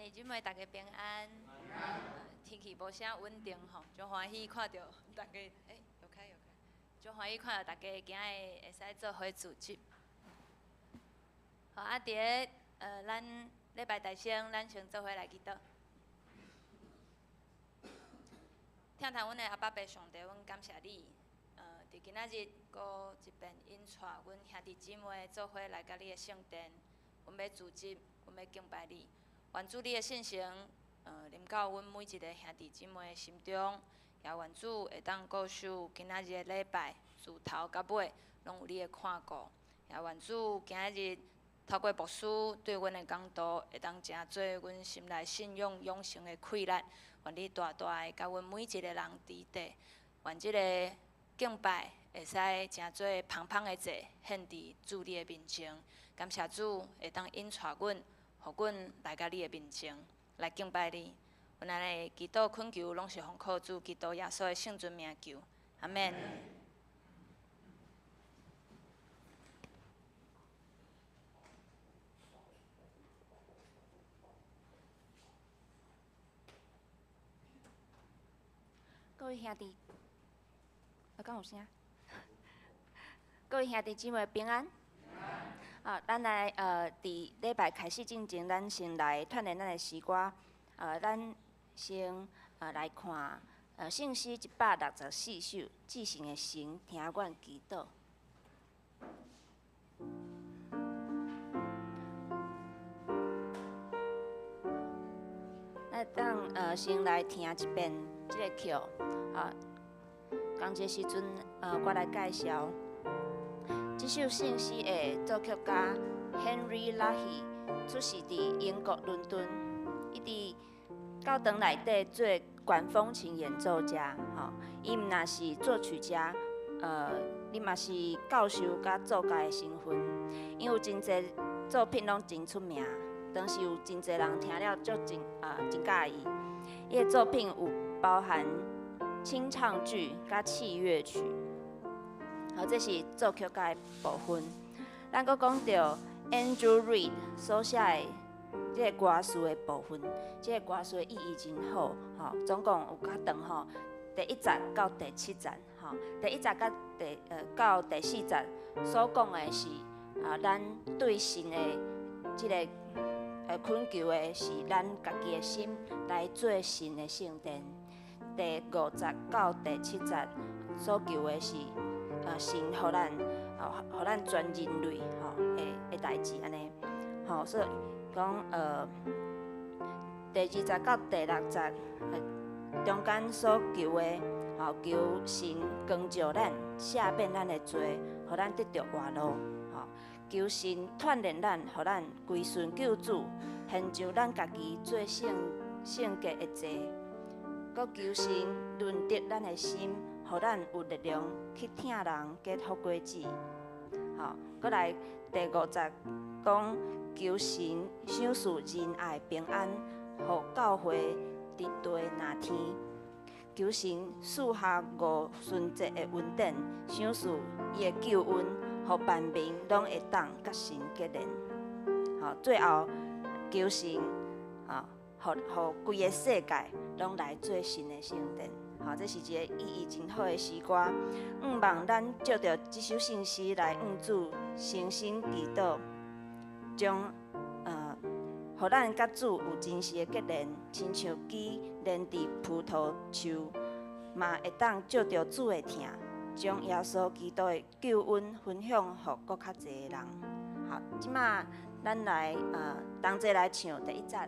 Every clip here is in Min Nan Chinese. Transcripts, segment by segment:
弟姊妹，大家平安。天氣無啥穩定吼，足歡喜看著大家，欸，有開有開，足歡喜看著大家今日會使做伙聚集。好，啊，佇咧咱禮拜大先，咱先做伙來祈禱。疼疼阮的阿爸父上帝，阮感謝你。佇今仔日，閣一遍引帶阮兄弟姊妹做伙來到你的聖殿，阮欲聚集，阮欲敬拜你。願主你的聖神，臨到阮每一个兄弟姊妹的心中，也願主會當顧守今仔日的禮拜，自頭到尾攏有你的看顧。也願主今仔日透過牧師對阮的講道，會當成做阮心內信仰養成的氣力。願你大大的共阮每一個人佇底，願這个敬拜會使成做芳芳的祭，獻佇主你的面前。感謝主會當引帶阮，予阮來到你的面前來敬拜你。阮按呢祈禱懇求，攏是奉靠主基督耶穌的聖尊名求，阿們。各位兄弟，啊，敢有聲？各位兄弟姊妹平安。啊，咱來佇禮拜開始進前，咱先來鍛鍊咱的詩歌。咱先來看聖詩164首，至聖的神聽阮祈禱。咱當先來聽一遍這个曲。啊，仝這時陣，我來介紹這首聖詩的作曲家 Henry Lahey，出世佇英國倫敦。伊佇教堂內底做管風琴演奏家，吼，伊毋若是作曲家，伊嘛是教授佮作家的身份。伊有真濟作品攏真出名，當時有真濟人聽了足真真佮意。伊的作品有包含清唱劇佮器樂曲。好，這是作曲家的部分。咱閣講著 Andrew Reed 所寫的這个歌詞的部分，這个歌詞的意義真好，吼，總共有較長吼，第一節到第七節，吼，第一節佮第到第四節所講的是啊，咱對神的這个懇求的是咱家己的心來做神的聖殿。第五節到第七節所求的是神予咱，予咱全人類吼的代誌按呢，吼，所以講第二節到第六節，中間所求的，吼，求神光照咱，赦免咱的罪，予咱得著活路，吼，求神鍛鍊咱，予咱歸順救主，獻上咱家己做聖聖潔的祭，閣求神潤澤咱的心，予咱有力量去疼人，結福果子。吼，閣來第五節講求神賞賜仁愛平安，予教會佇地若天。求神賜下五旬節的恩典，賞賜伊的救恩，予萬民攏會當佮神結連。吼，最後求神，吼，予規个世界攏來做神的聖殿。吼，這是一个意義真好的詩歌。向望咱藉著這首聖詩來向主誠心祈禱，將予咱佮主有真實的結連，親像枝連佇葡萄樹，嘛會當藉著主的疼，將耶穌基督的救恩分享予閣較濟的人。好，這馬咱來同齊來唱第一節。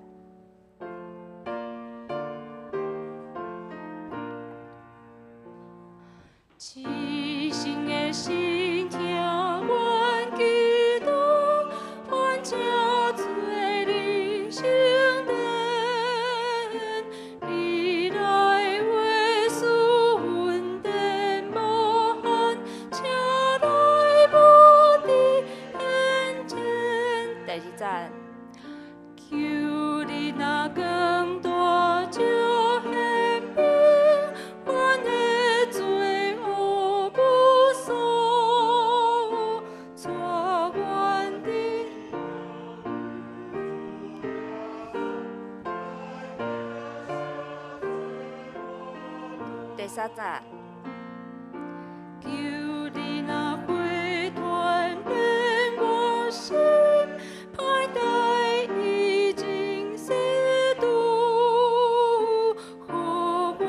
至聖的神聽阮祈禱，願這做你聖殿，你來話賜恩典無限，請來無佇眼前。第二節，求你三節。求你若會鍛鍊我心，歹代已經洗度，予阮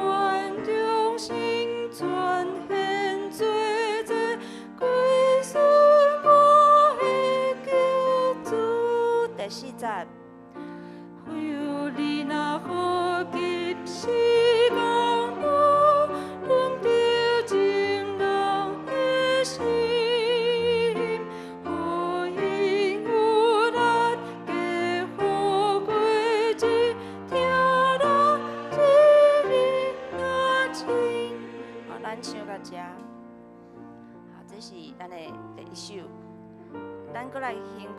重新轉現做這歸順我的救主。第四節。求你若好急時降落，輪著情人的心，予𪜶有力加予過一疼人一日若親。好，咱唱到遮。好，這是咱的第一首。咱閣來掀開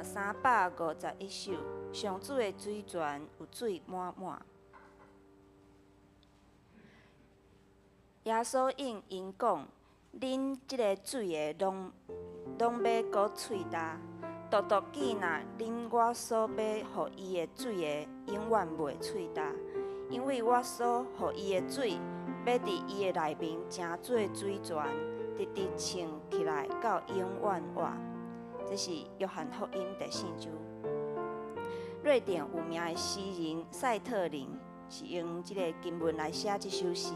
，351首，上主的水泉有水滿滿。耶穌應𪜶講：恁這个水的攏欲閣喙焦，獨獨見若啉我所欲予伊的水的，永遠袂喙焦。因為我所予伊的水，欲佇伊的內面成做水泉，直直衝起來到永遠活。這是約翰福音第四章。瑞典有名的詩人賽特林是用這个經文來寫這首詩。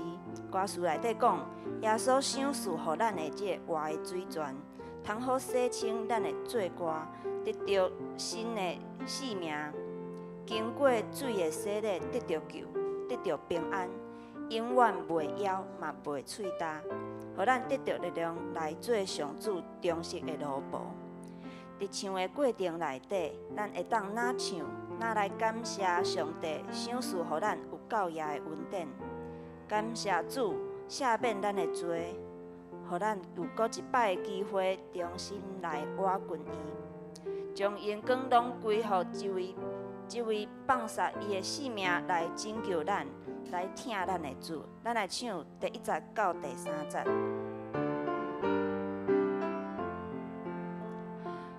歌詞內底講，耶穌賞賜予咱的這个活的水泉，通好洗清咱的罪過，得著新的生命。經過水的洗禮，得著救，得著平安，永遠袂枵嘛袂喙焦，予咱得著力量來做上主忠實的奴僕。佇唱的過程內底，咱會當哪唱哪來感謝上帝賞賜予咱有夠額的恩典，感謝主赦免咱的罪，予咱有閣一擺的機會重新來倚近伊，將榮光攏歸予這位放捨伊的性命來拯救咱、來疼咱的主。咱來唱第一節到第三節。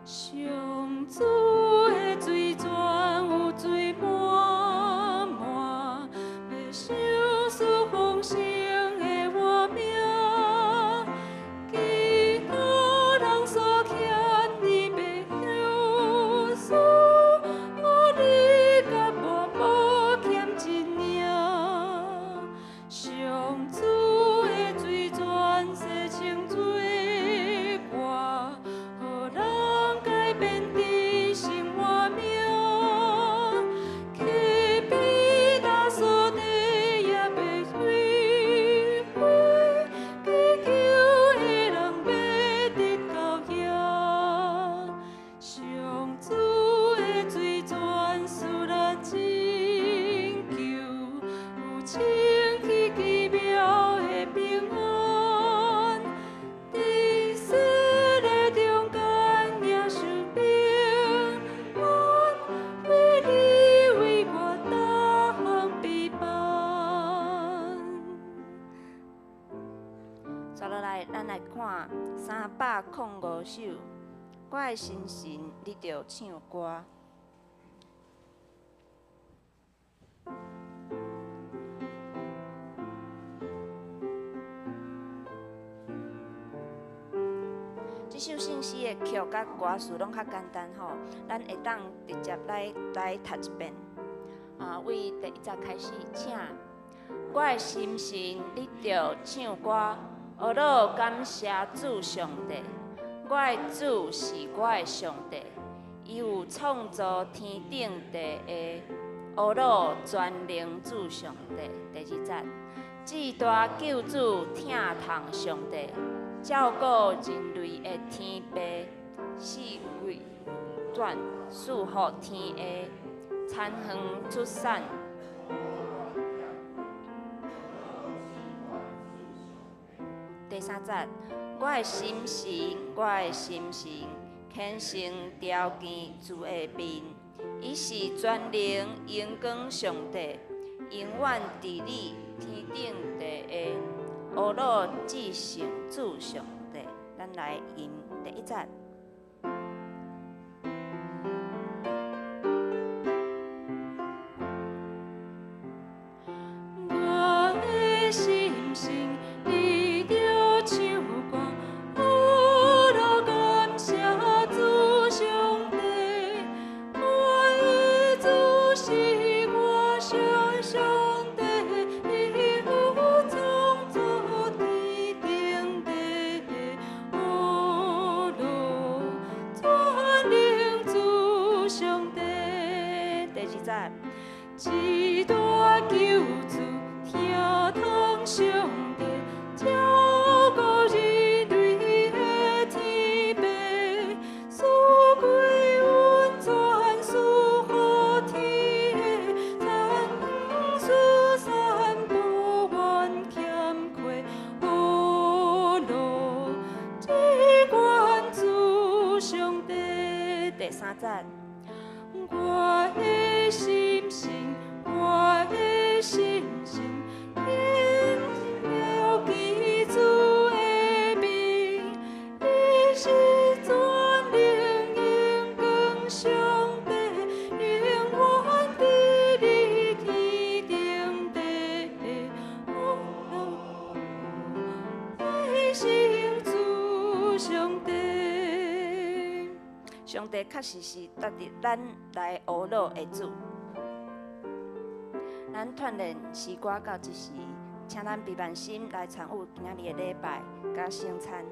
上主的水泉有水滿滿，欲賞賜豐盛的活命。其他人所欠你欲休输，無你甲我無欠一領。上主的水泉洗清罪過，予人改變得生活命。去比達所地也欲摧毀，祈求的人欲得到遐。上主的水泉使咱拯救，有清氣奇妙的平安。佇洗禮中間領受平安，為你為我逐項備辦。接落來，咱來看305首，我的心神，你著唱歌。這首聖詩的曲佮歌詞攏較簡單吼，咱會當直接來讀一遍。啊，為第一節開始，請我的心神，你著唱歌，學樂感謝主上帝。我的主是我的上帝，伊有創造天頂地下，學樂全能主上帝。第二節，至大救主疼痛上帝，照顧人類的天父，四季轉賜福天下，田園出產。第三節，我的心神，我的心神，虔誠朝見主的面，伊是全能榮光上帝，永遠治理天頂地下，學樂至聖主上帝。咱來吟第一節。我的心第三節。我的心神，我的心神，因了记主的名，伊是全能荣光上帝，永远伫你天顶地。爱圣主上帝。上帝确实是值得咱来学乐的主。咱串联诗歌到这时，请咱闭目心来参与今仔日的礼拜佮圣餐。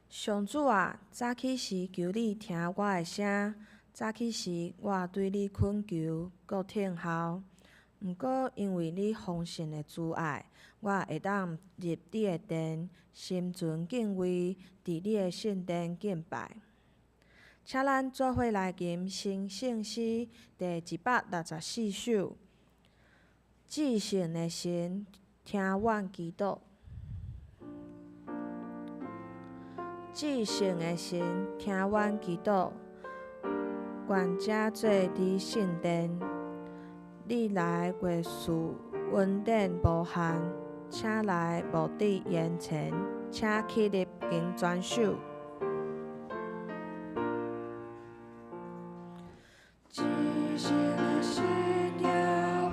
上主啊，早起时求你听我的声，早起时我对你恳求，阁等候。毋过因为你丰盛的慈爱，我会当入你的殿，心存敬畏，伫你的圣殿敬拜。请咱做伙来吟新圣诗第164首。至圣的神，听阮祈祷。至圣的神，听阮祈祷，愿这做你圣殿，你来月赐恩典无限，请来无伫眼前，请起立行全守。至圣的神，听阮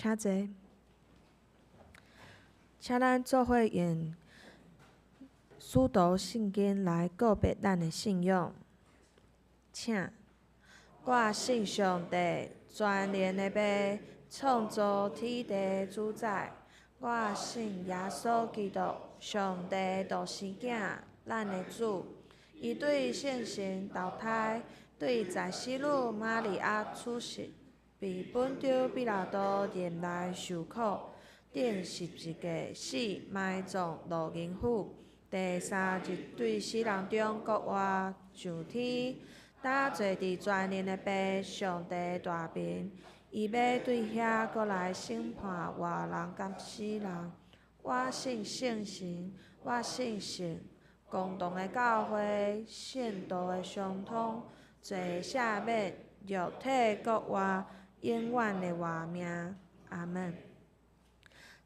請坐。請咱做伙用使徒信經來告白咱的信仰。請，我信上帝，全能的父，創造天地主宰。我信耶穌基督，上帝獨生囝，咱的主。伊對聖神投胎，對在使女瑪利亞出世，被本丟彼拉多任內受苦，釘十字架死，埋葬，落陰府。第三日對死人中復活，上天，搭坐佇全能的父上帝大爿。伊欲對遐閣來審判活人佮死人。我信聖神，我信聖公同的教會，聖徒的相通，罪赦免，肉體復活，永遠的活命。阿門。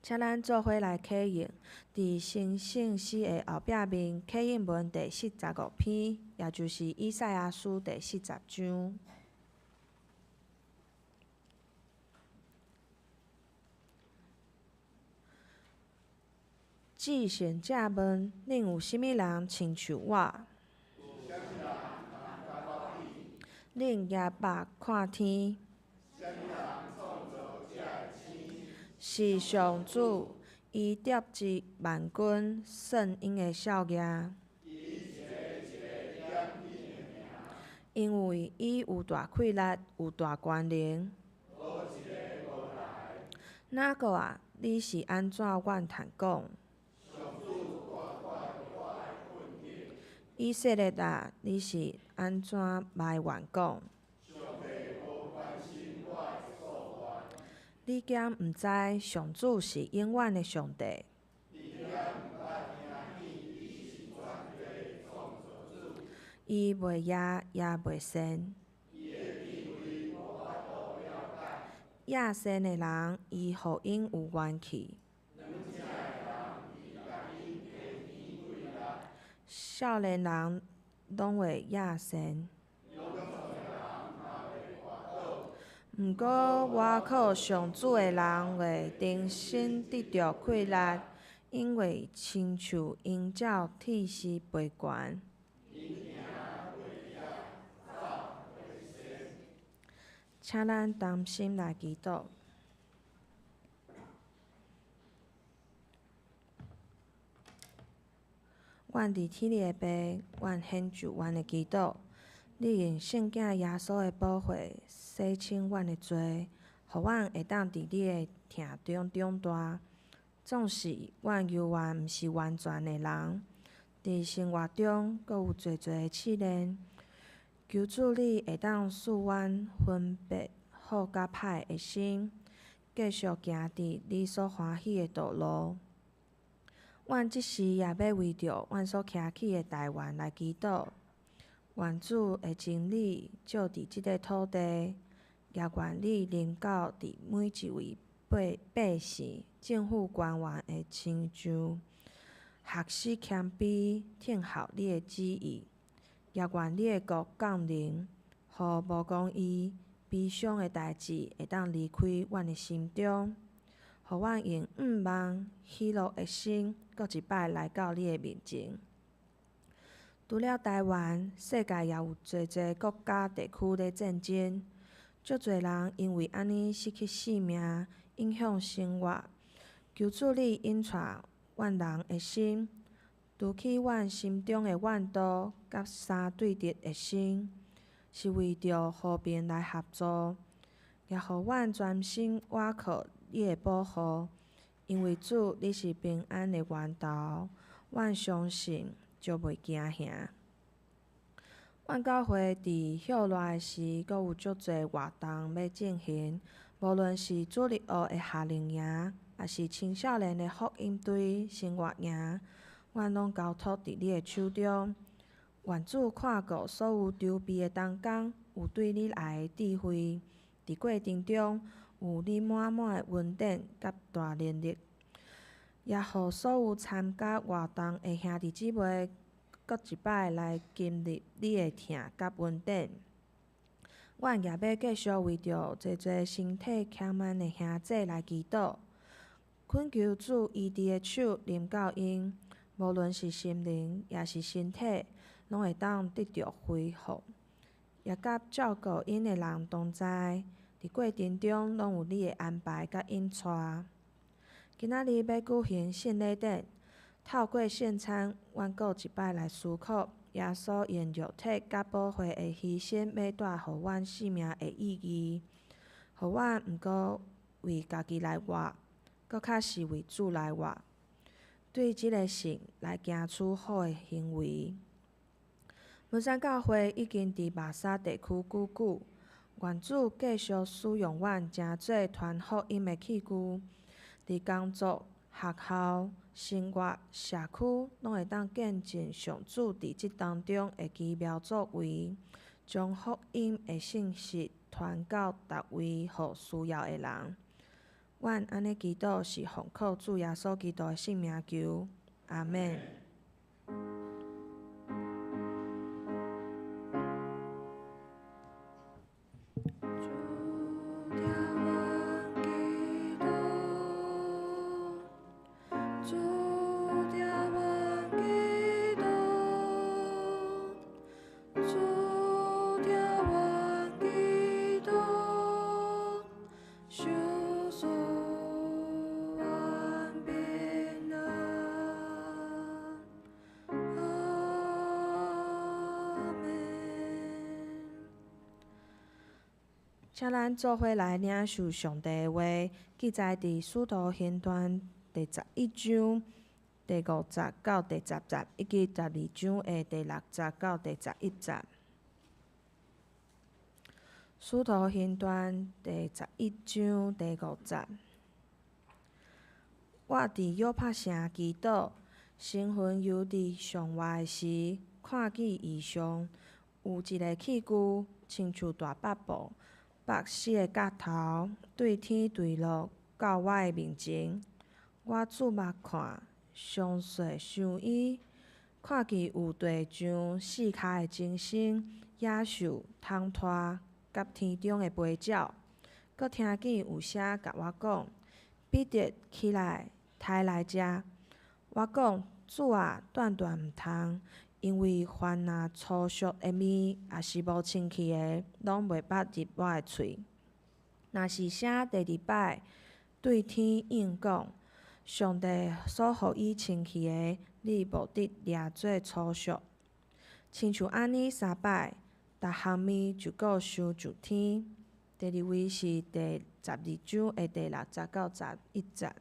請咱做伙來啟應，佇成聖詩的後壁面，啟應文第45篇，也就是以賽亞書第40章。至聖者問：恁有啥物人親像我？恁舉目看天，是上主，伊召集萬軍，算𪜶的數額。因為伊有大氣力，有大權能。哪個啊？你是按怎怨嘆講？以色列啊，你是按怎埋怨講？你敢毋知上主是永遠的上帝？伊袂夜也袂睡。野善的人，伊予𪜶有元氣。少年人攏會野善。毋過，倚靠上主的人會重新得著氣力，𪜶會親像鷹鳥鐵翅飛懸。請咱同心來祈禱。阮佇天裡的父，阮獻上阮的祈禱。你用聖囝耶穌的寶血洗清阮的罪，予阮會當佇你的疼中長大。縱使阮猶原毋是完全的人，佇生活中閣有濟濟的試煉。求主你會當賜阮分別好佮歹的心，繼續行佇你所歡喜的道路。阮這時也欲為著阮所徛起的台灣來祈禱，願主的真理照佇這个土地，也願你臨到佇每一位百姓、政府官員的身上，學使謙卑，聽候你的旨意，也願你的國降臨，予無公義、悲傷的代誌會當離開阮的心中，予阮用向望、喜樂的心，閣一擺來到你的面前。除了台灣，世界也有濟濟國家地區咧戰爭，足濟人因為按呢失去性命，影響生活。求主你引帶阮人的心，除去阮心中的怨妒佮相對立的心，是為著和平來合作，也予阮專心倚靠你的保護，因為主你是平安的源頭，阮相信就袂驚嚇。阮教會佇歇熱的時，閣有足濟活動欲進行，無論是主日學的夏令營，抑是青少年的福音隊生活營，阮攏交託佇你的手中。願主看顧所有籌備的同工，有對你愛的智慧，佇過程中有你滿滿的恩典佮大能力，也予所有參加活動的兄弟姊妹，閣一擺來經歷你的疼佮恩典。阮也欲繼續為著濟濟身體欠慢的兄姊來祈禱，懇求主醫治的手臨到𪜶，無論是心靈抑是身體，攏會當得著恢復。也佮照顧𪜶的人同在，佇過程中攏有你的安排佮引帶。今仔日欲舉行聖禮典，透過聖餐，阮閣一擺來思考耶穌用肉體佮寶血的犧牲，欲帶予阮生命的意義，予阮毋閣為家己來活，閣較是為主來活，對這个世來行出好的行為。文山教會已經佇馬沙地區久久，願主繼續使用阮，成做傳福音的器具，佇工作、學校、生活、社區，攏會當見證上主佇這當中的奇妙作為，將福音的信息傳到逐位予需要的人。阮按呢祈禱是奉靠主耶穌基督的聖名求，阿們。主聽阮祈禱，主聽阮祈禱，主聽阮祈禱，受賜阮平安。阿們。請咱做伙來領受上帝的話，記載佇《使徒行傳》第11章第5節到第10節，以及12章的第6節到第11節。《使徒行傳》第11章第5節，我佇約帕城祈禱，神魂猶佇上活的時，看見異象，有一个器具，親像大擘布，擘四个角頭，對天墜落到我的面前。我注目看，詳細想伊，看見有地上四跤的精牲、野獸、通鸱，佮天中的飛鳥。閣聽見有聲共我講：彼得，起來，刣來食。我講：主啊，斷斷毋通，因為凡若粗俗的物，抑是無清氣的，攏袂捌入我的喙。若是聲第二擺對天應講：上帝所予伊清氣的，你無得掠做粗俗。親像按呢三擺，逐項物就閣收上天。第二位是第12章的第6節到11節。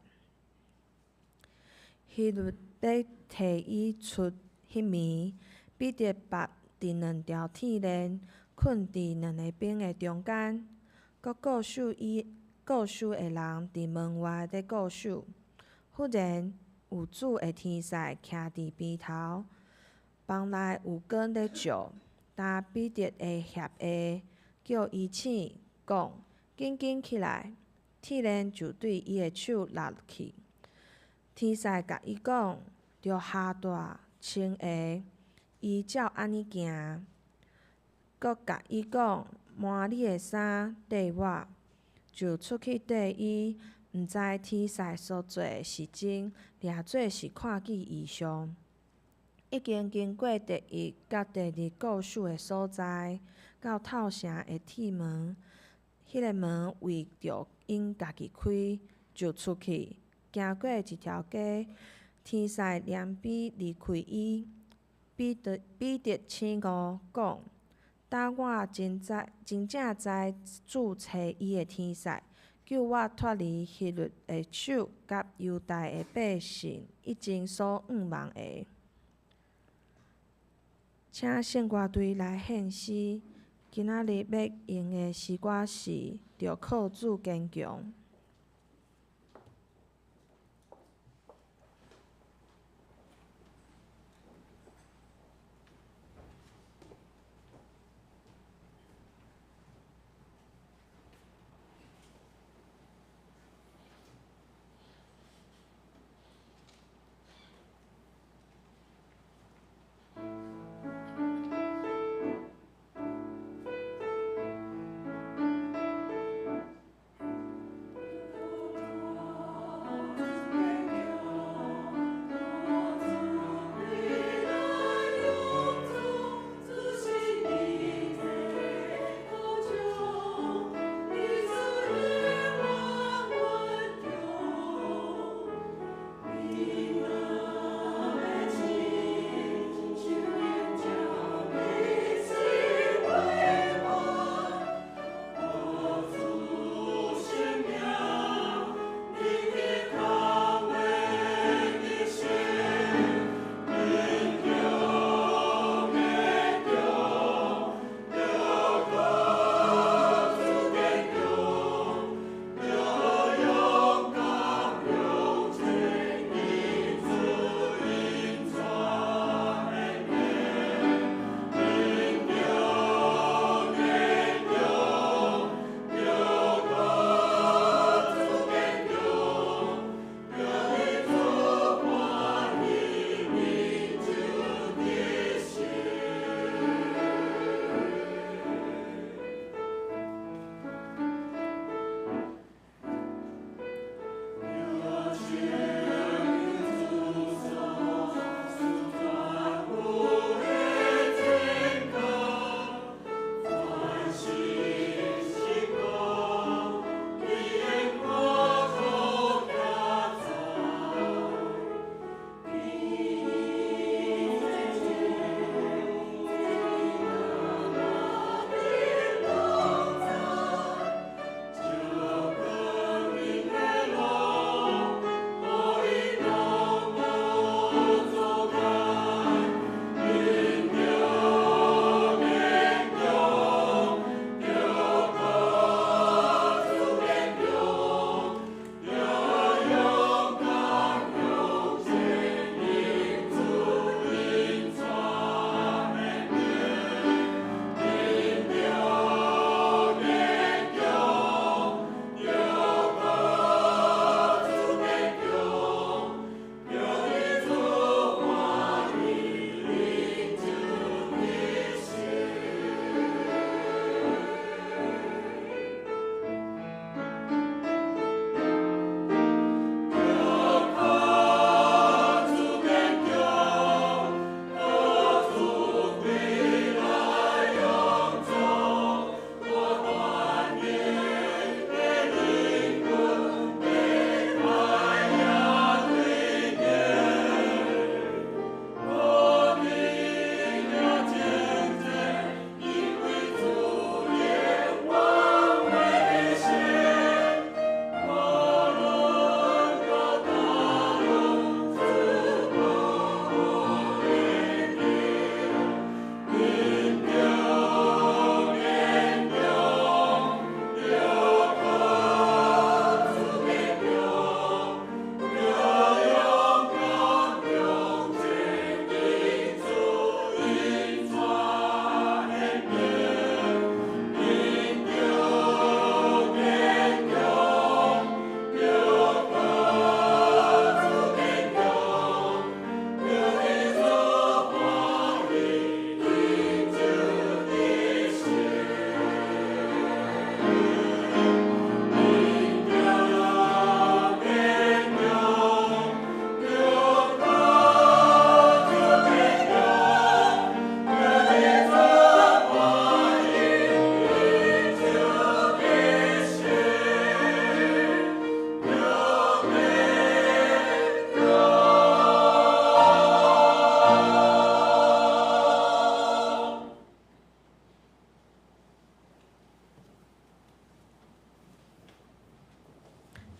彼日欲提伊出彼暝，彼得縛佇兩條鐵鏈，睏佇兩个兵的中間，閣固守伊固守的人佇門外咧固守。忽然有主的天使徛佇邊頭，房內有光咧照，擔彼得的額額，叫伊醒，講：緊緊起來！鐵鏈就對伊的手落去。天使共伊講：著鞋帶穿鞋。伊照按呢行，閣共伊講：換你的衫，綴我。就出去綴伊，毋知天使所做的是真，掠做是看見異象。已經經過第一佮第二固守的所在，到透城的鐵門，彼个門為著𪜶家己開，就出去，行過一條街，天使憐悲離開伊。彼得彼得醒悟，講：當我真知真正知主差伊的天使，救我脫離希律的手，佮猶太的百姓一經所向望的。請聖樂隊來獻詩。今仔日欲用的詩歌是《著靠主堅強》。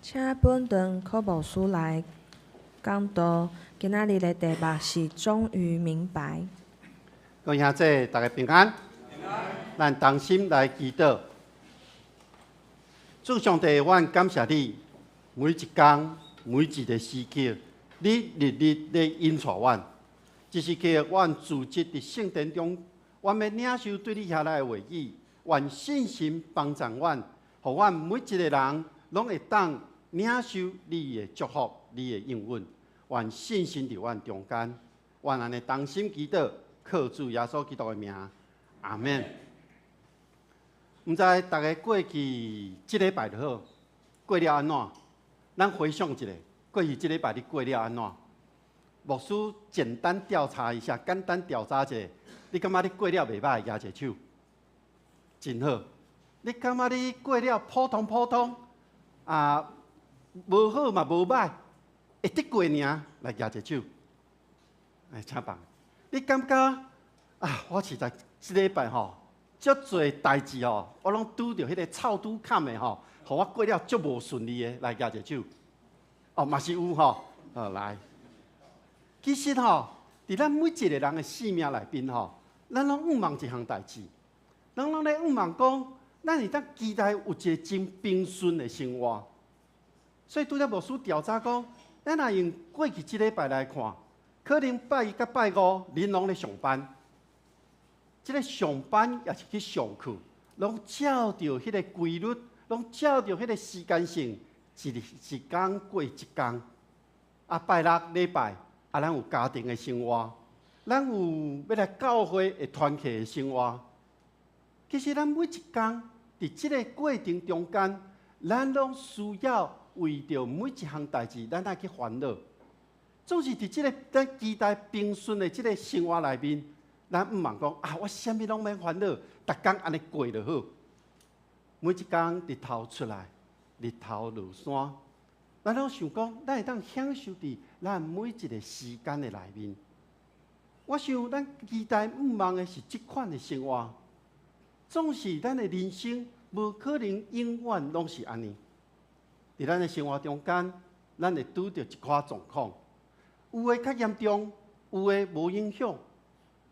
請本堂柯牧師來講道。今仔日的題目是終於明白。各位兄弟，大家平安。咱同心來祈禱。主上帝，阮感謝你，每一工、每一个時刻，你日日咧引帶阮。這時刻，阮聚集佇聖殿中，阮欲領受對你遐來的話語，願聖神幫助阮，予阮每一个人攏會當領受你的祝福、你的應允。願聖神佇阮中間，阮按呢同心祈禱，靠主耶穌基督的名，阿們。毋知大家過去這禮拜就好，過了按怎？咱回想一下，過去這禮拜你過了按怎？牧師簡單調查一下，簡單調查一下，你感覺你過了袂䆀？舉一下手，真好。你感覺你過了普通普通，啊，無好嘛無䆀，會得過爾，來舉一下手。來，請放。你感覺啊，我實在這禮拜吼，足濟代誌吼，我攏拄著彼个臭拄坎的吼，予我過了足無順利的，來舉一下手。哦，嘛是有吼，好來。其實吼，佇咱每一个人的生命內面吼，咱攏向望一項代誌，咱攏咧向望講，咱會當期待有一个真平順的生活。所以拄才牧師調查講，咱若用過去這禮拜來看，可能拜一佮拜五，恁攏咧上班。這个上班抑是去上課，攏照著彼个規律，攏照著彼个時間線，一一工過一工。啊，拜六禮拜，啊，咱有家庭的生活，咱有欲來教會的團契的生活。其實咱每一工佇這个過程中間，咱攏需要為著每一項代誌，咱愛去煩惱。總是佇這个咱期待平順的這个生活內面，咱向望講啊，我啥物攏免煩惱，逐工按呢過就好。每一工日頭出來，日頭落山，咱攏想講，咱會當享受佇咱每一个時間的內面。我想，咱期待向望的是這款的生活，總是咱的人生無可能永遠攏是按呢。佇咱的生活中間，咱會拄著一寡狀況，有的較嚴重，有的無影響。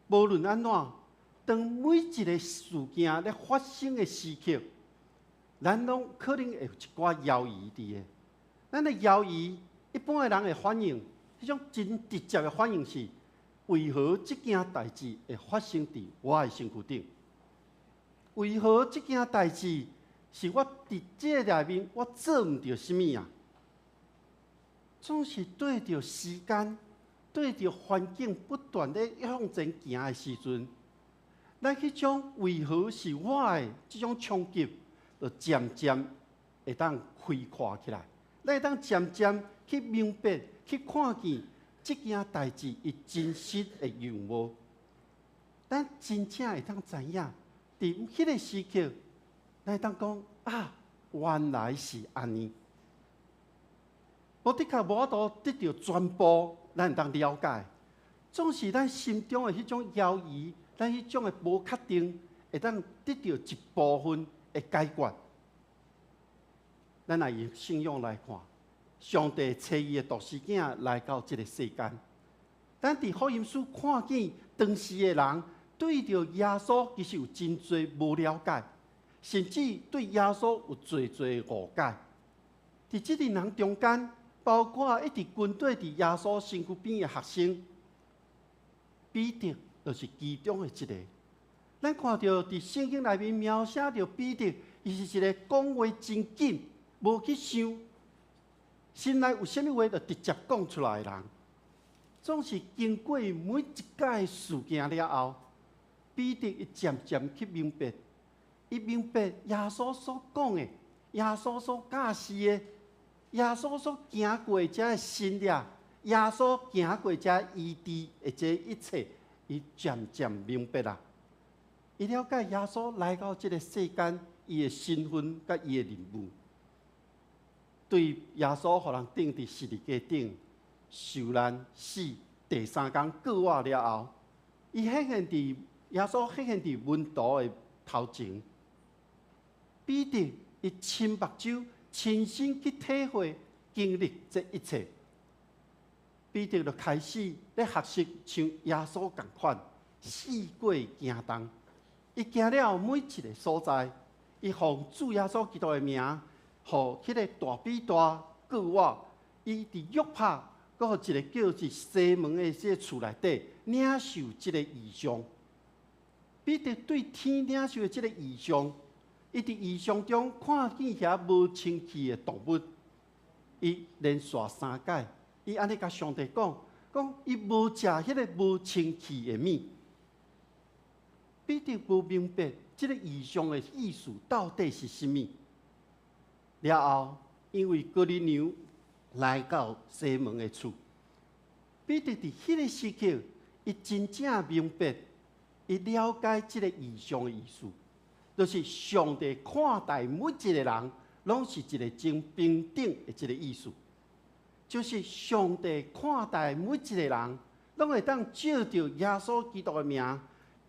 無論按怎，當每一个事件咧發生的時刻，咱攏可能會有一寡猶豫佇个。咱的猶豫，一般的人的反應，彼種真直接的反應是：為何這件代誌會發生佇我的身軀頂？為何這件代誌是我佇這个內面我做毋著啥物啊？總是對著時間，對著環境不斷咧向前行的時陣，咱彼種為何是我的這種衝擊，就漸漸會當開闊起來。咱會當漸漸去明白、去看見這件代誌伊真實的樣貌。咱真正會當知影，佇彼个時刻，咱會當講啊，原來是按呢。無的確無法度得著全部，咱會當了解。總是咱心中的彼種猶豫，咱彼種的無確定，會當得著一部分的解決。咱若用信仰來看，上帝差伊的獨生囝來到這个世間。咱佇福音書看見當時的人對著耶穌其實有真濟無了解，甚至對耶穌有濟濟誤解。佇這群人中間，包括一直跟綴佇耶穌身軀邊的學生，彼得就是其中的一个。咱看著佇聖經內面描寫著彼得，伊是一个講話真緊，無去想，心內有啥物話就直接講出來的人。總是經過每一擺事件了後，彼得伊漸漸去明白，伊明白耶穌所講的，耶穌所教示的，耶穌所行過這个神跡，耶穌行過這醫治的這一切，伊漸漸明白啦。伊了解耶穌來到這个世間，伊的身份佮伊的任務。對耶穌予人釘佇十字架頂受難死，第三工復活了後，伊顯現佇耶穌顯現佇門徒的頭前。彼得伊親目睭親身去體會、經歷這一切。彼得就開始咧學習像耶穌仝款，四界行動。伊行了每一个所在，伊奉主耶穌基督的名，予彼个大比大過我。伊佇約帕，閣予一个叫做西門的這个厝內底領受這个異象。彼得對天領受的這个異象，伊佇異象中看見遐無清氣的動物，伊連續三擺，伊按呢共上帝講，講伊無食彼个無清氣的物。彼得無明白這个異象的意思到底是啥物。了後，因為哥尼流來到西門的厝，彼得佇彼个時刻，伊真正明白，伊了解這个異象的意思，就是上帝看待每一个人，攏是一个真平等的這个意思。就是上帝看待每一个人，攏會當藉著耶穌基督的名，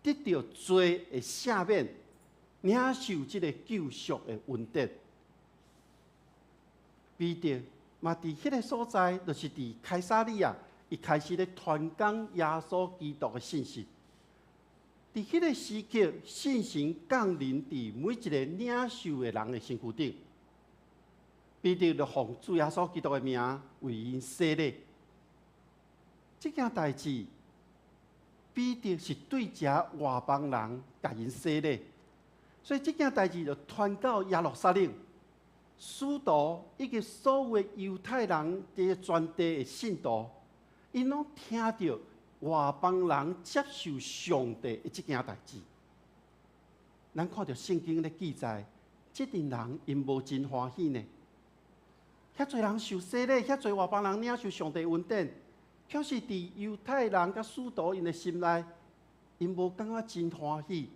得著罪的赦免，領受這个救贖的恩典。彼得嘛，佇彼个所在，就是佇凱撒利亞，伊開始咧傳講耶穌基督的信息。佇彼个時刻，聖神降臨佇每一个領受的人的身軀頂。彼得就奉主耶穌基督的名為𪜶洗禮。這件代誌，彼得是對遮外邦人共𪜶洗禮，所以這件代誌就傳到耶路撒冷。使徒以及所有的猶太人佇全地的信徒，𪜶攏聽著外邦人接受上帝的這件代誌。咱看著聖經咧記載，這陣人𪜶無真歡喜呢。遐濟人受洗禮，遐濟外邦人領受上帝恩典，卻是佇猶太人佮使徒𪜶的心內，𪜶無感覺真歡喜，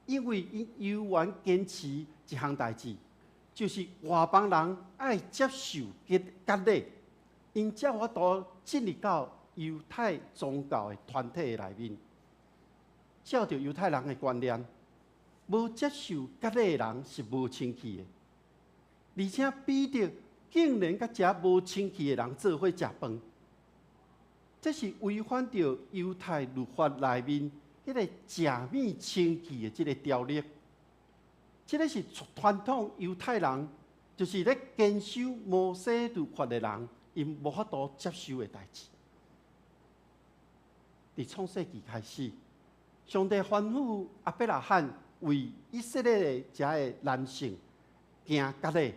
因為𪜶猶原堅持一項代誌，就是外邦人愛接受割禮，𪜶才有法度進入到猶太宗教的團體的內面。照著猶太人的觀念，無接受割禮的人是無清氣的，而且彼得竟然佮遮無清氣的人做伙食飯，這是違反著猶太律法內面彼个食物清氣的這个條例。這个是傳統猶太人，就是咧堅守摩西律法的人，𪜶無法度接受的代誌。佇創世記開始，上帝吩咐亞伯拉罕為以色列的遮个男性行割禮。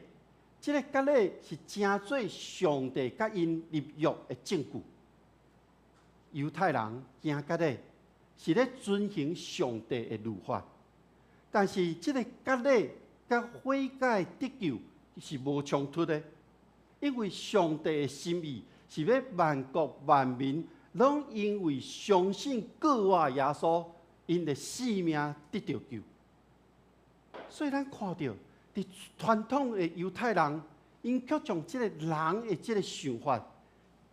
這个割禮是成做上帝佮𪜶立約的證據。猶太人行割禮是咧遵行上帝的律法，但是這个割禮佮悔改得救是無衝突的，因為上帝的心意是欲萬國萬民攏因為相信復活耶穌，𪜶的性命得著救。所以咱看著，佇傳統的猶太人，𪜶卻將這个人的這个想法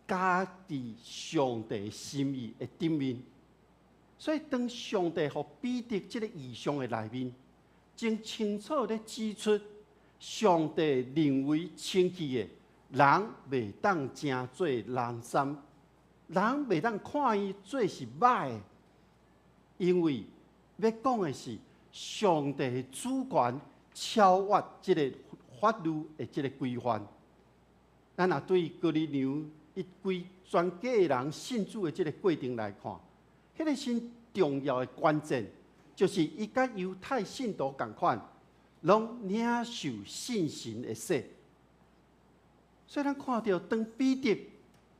加佇上帝心意的頂面。所以當上帝予彼得這个異象的內面，真清楚咧指出，上帝認為清氣的人，袂當成做垃圾，人袂當看伊做是歹的，因為欲講的是上帝的主權超越這个法律的這个規範。咱若對哥尼流伊規全家的人信主的這个過程來看，彼个真重要的關鍵，就是伊佮猶太信徒仝款，攏領受聖神的洗。所以咱看著當彼得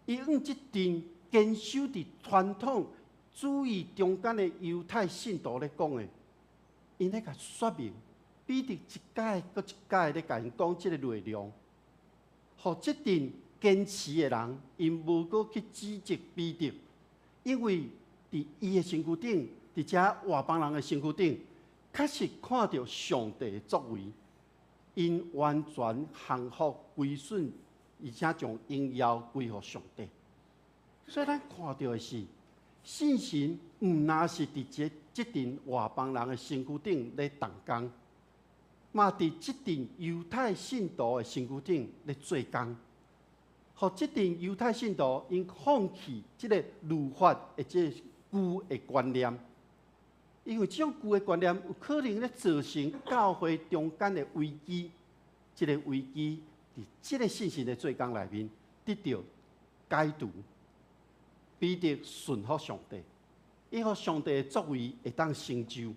伊向這陣堅守佇傳統主義中間的猶太信徒咧講的，𪜶咧共說明，彼得一擺閣一擺咧共𪜶講這个內容，予這陣堅持的人，𪜶無閣去指責彼得，因為佇伊的身軀頂，佇遮外邦人的身軀頂，確實看著上帝的作為，𪜶完全降服歸順，而且將榮耀歸予上帝。所以咱看著的是，聖神毋但是佇這陣外邦人的身軀頂咧動工，嘛佇這陣猶太信徒的身軀頂咧做工，予這陣猶太信徒𪜶放棄這个律法的這个舊的觀念，因為這種舊的觀念有可能咧造成教會中間的危機，這个危機佇這个信神的做工內面得著解除。彼得順服上帝，伊予上帝的作為會當成就。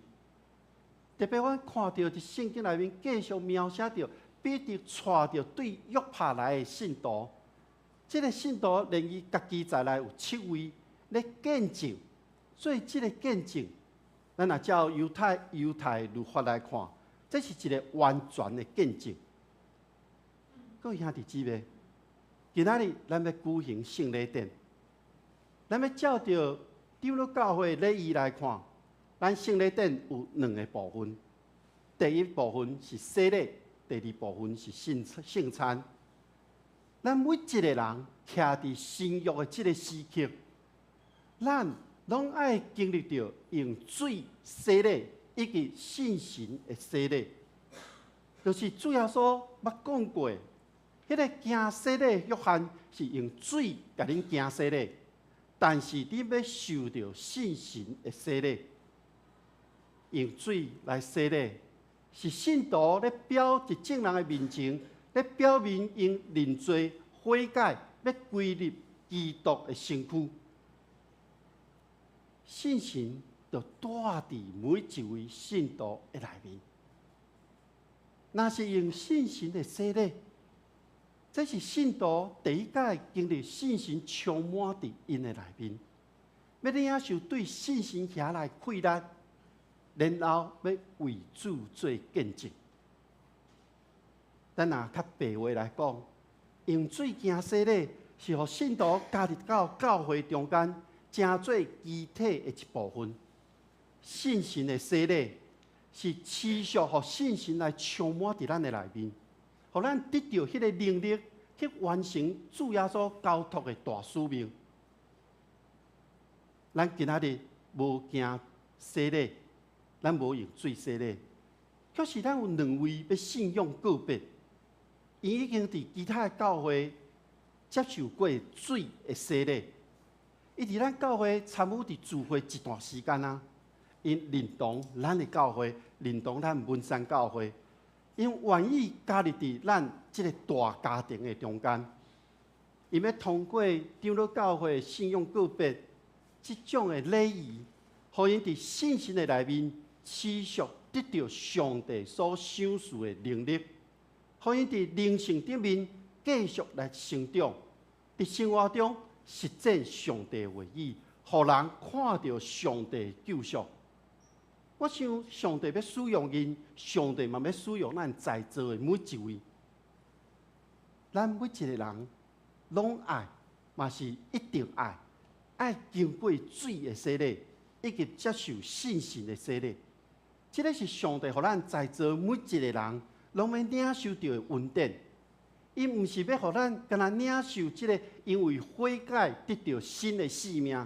特別阮看著佇聖經內面繼續描寫著彼得帶著對約帕來的信徒，這个信徒連伊家己在內有七位咧見證，所以這个見證，咱若照猶太律法來看，這是一个完全的見證。各位兄弟姊妹，今仔日咱欲舉行聖禮典。咱欲照著長老教會禮儀來看，咱聖禮典有兩个部分。第一部分是洗禮，第二部分是聖餐。咱每一个人徛佇新約的這个時刻，咱攏愛經歷著用水洗禮以及聖神的洗禮，就是主耶穌捌講過，彼个行洗禮約翰是用水共恁行洗禮。但是你欲受著聖神的洗禮，用水來洗禮，是信徒咧表佇眾人的面前，咧表明𪜶認罪悔改，欲歸入基督的身軀。聖神就住佇每一位信徒的內面。若是用聖神的洗禮，這是信徒第一擺經歷聖神充滿佇𪜶的內面，欲領受對聖神遐來氣力，然後欲為主做見證。咱若較白話來講，用水行洗禮是予信徒加入到教會中間，成做肢體的一部分。聖神的洗禮是持續予聖神來充滿佇咱的內面，予咱得著彼个能力去完成主耶穌交託的大使命。咱今仔日無行洗禮，咱無用水洗禮，卻是咱有兩位欲信仰告別，𪜶已經佇其他的教會接受過水的洗禮，伊佇咱教會參與佇聚會一段時間啊，𪜶認同咱的教會，認同咱文山教會。𪜶願意加入佇咱這个大家庭的中間，𪜶欲通過長老教會信仰告別這種的禮儀，予𪜶佇信心的內面持續得著上帝所賞賜的能力，予𪜶佇靈性頂面繼續來成長，佇生活中實踐上帝話語，予人看著上帝救贖。我想上帝欲使用𪜶，上帝嘛欲使用咱在座的每一位。咱每一个人攏愛，嘛是一定愛，愛經過水的洗禮，以及接受聖神的洗禮。這个是上帝予咱在座每一個人攏欲領受著的恩典。伊毋是欲予咱干焦領受這个因為悔改得著新的生命，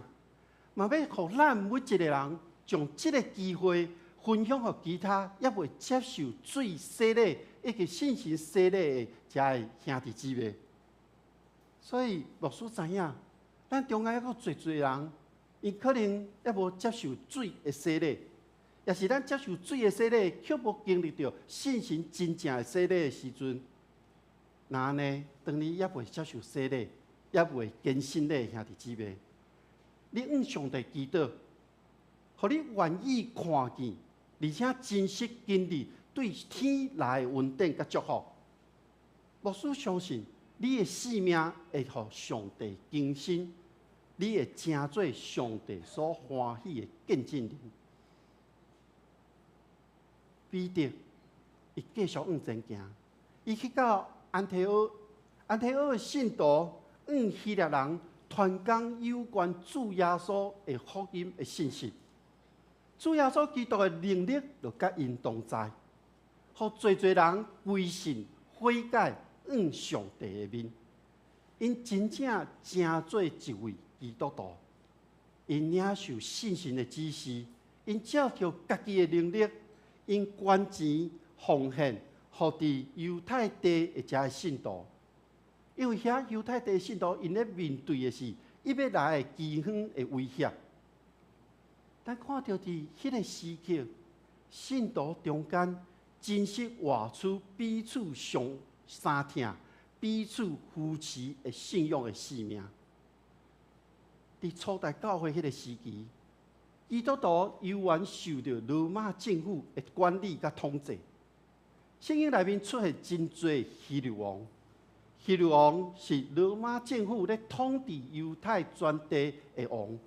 嘛欲予咱每一個人將這个機會分享予其他猶未接受水洗禮以及聖神洗禮的遮的兄弟姊妹。所以牧師知影，咱中間猶閣濟濟人，𪜶可能猶無接受水的洗禮，抑是咱接受水的洗禮，卻無經歷著聖神真正的洗禮的時陣，若按呢，當你猶未接受洗禮，猶未堅信的兄弟姊妹，你向上帝祈禱，予你願意看見，而且真實經歷對天來的恩典佮祝福。牧師相信，你的生命會予上帝更新，你會成做上帝所歡喜的見證人。彼得伊繼續向前行，伊去到安提阿，安提阿的信徒向希臘人傳講有關主耶穌的福音的信息。主耶穌基督的能力就佮𪜶同在，予濟濟人歸信悔改，向上帝的面。𪜶真正成做一位基督徒，𪜶領受聖神的指示，𪜶照著家己的能力，𪜶捐錢，予奉獻，予佇猶太地的遮的信徒，因為遐猶太地的信徒，𪜶咧面對的是伊欲來的饑荒的威脅。咱看著佇彼个時刻，信徒中間真實活出彼此相相疼、彼此扶持的信仰的使命。佇初代教會彼个時期，基督徒猶原受著羅馬政府的管理佮統治。聖經內面出現真濟希律王，希律王是羅馬政府咧統治猶太全地的王，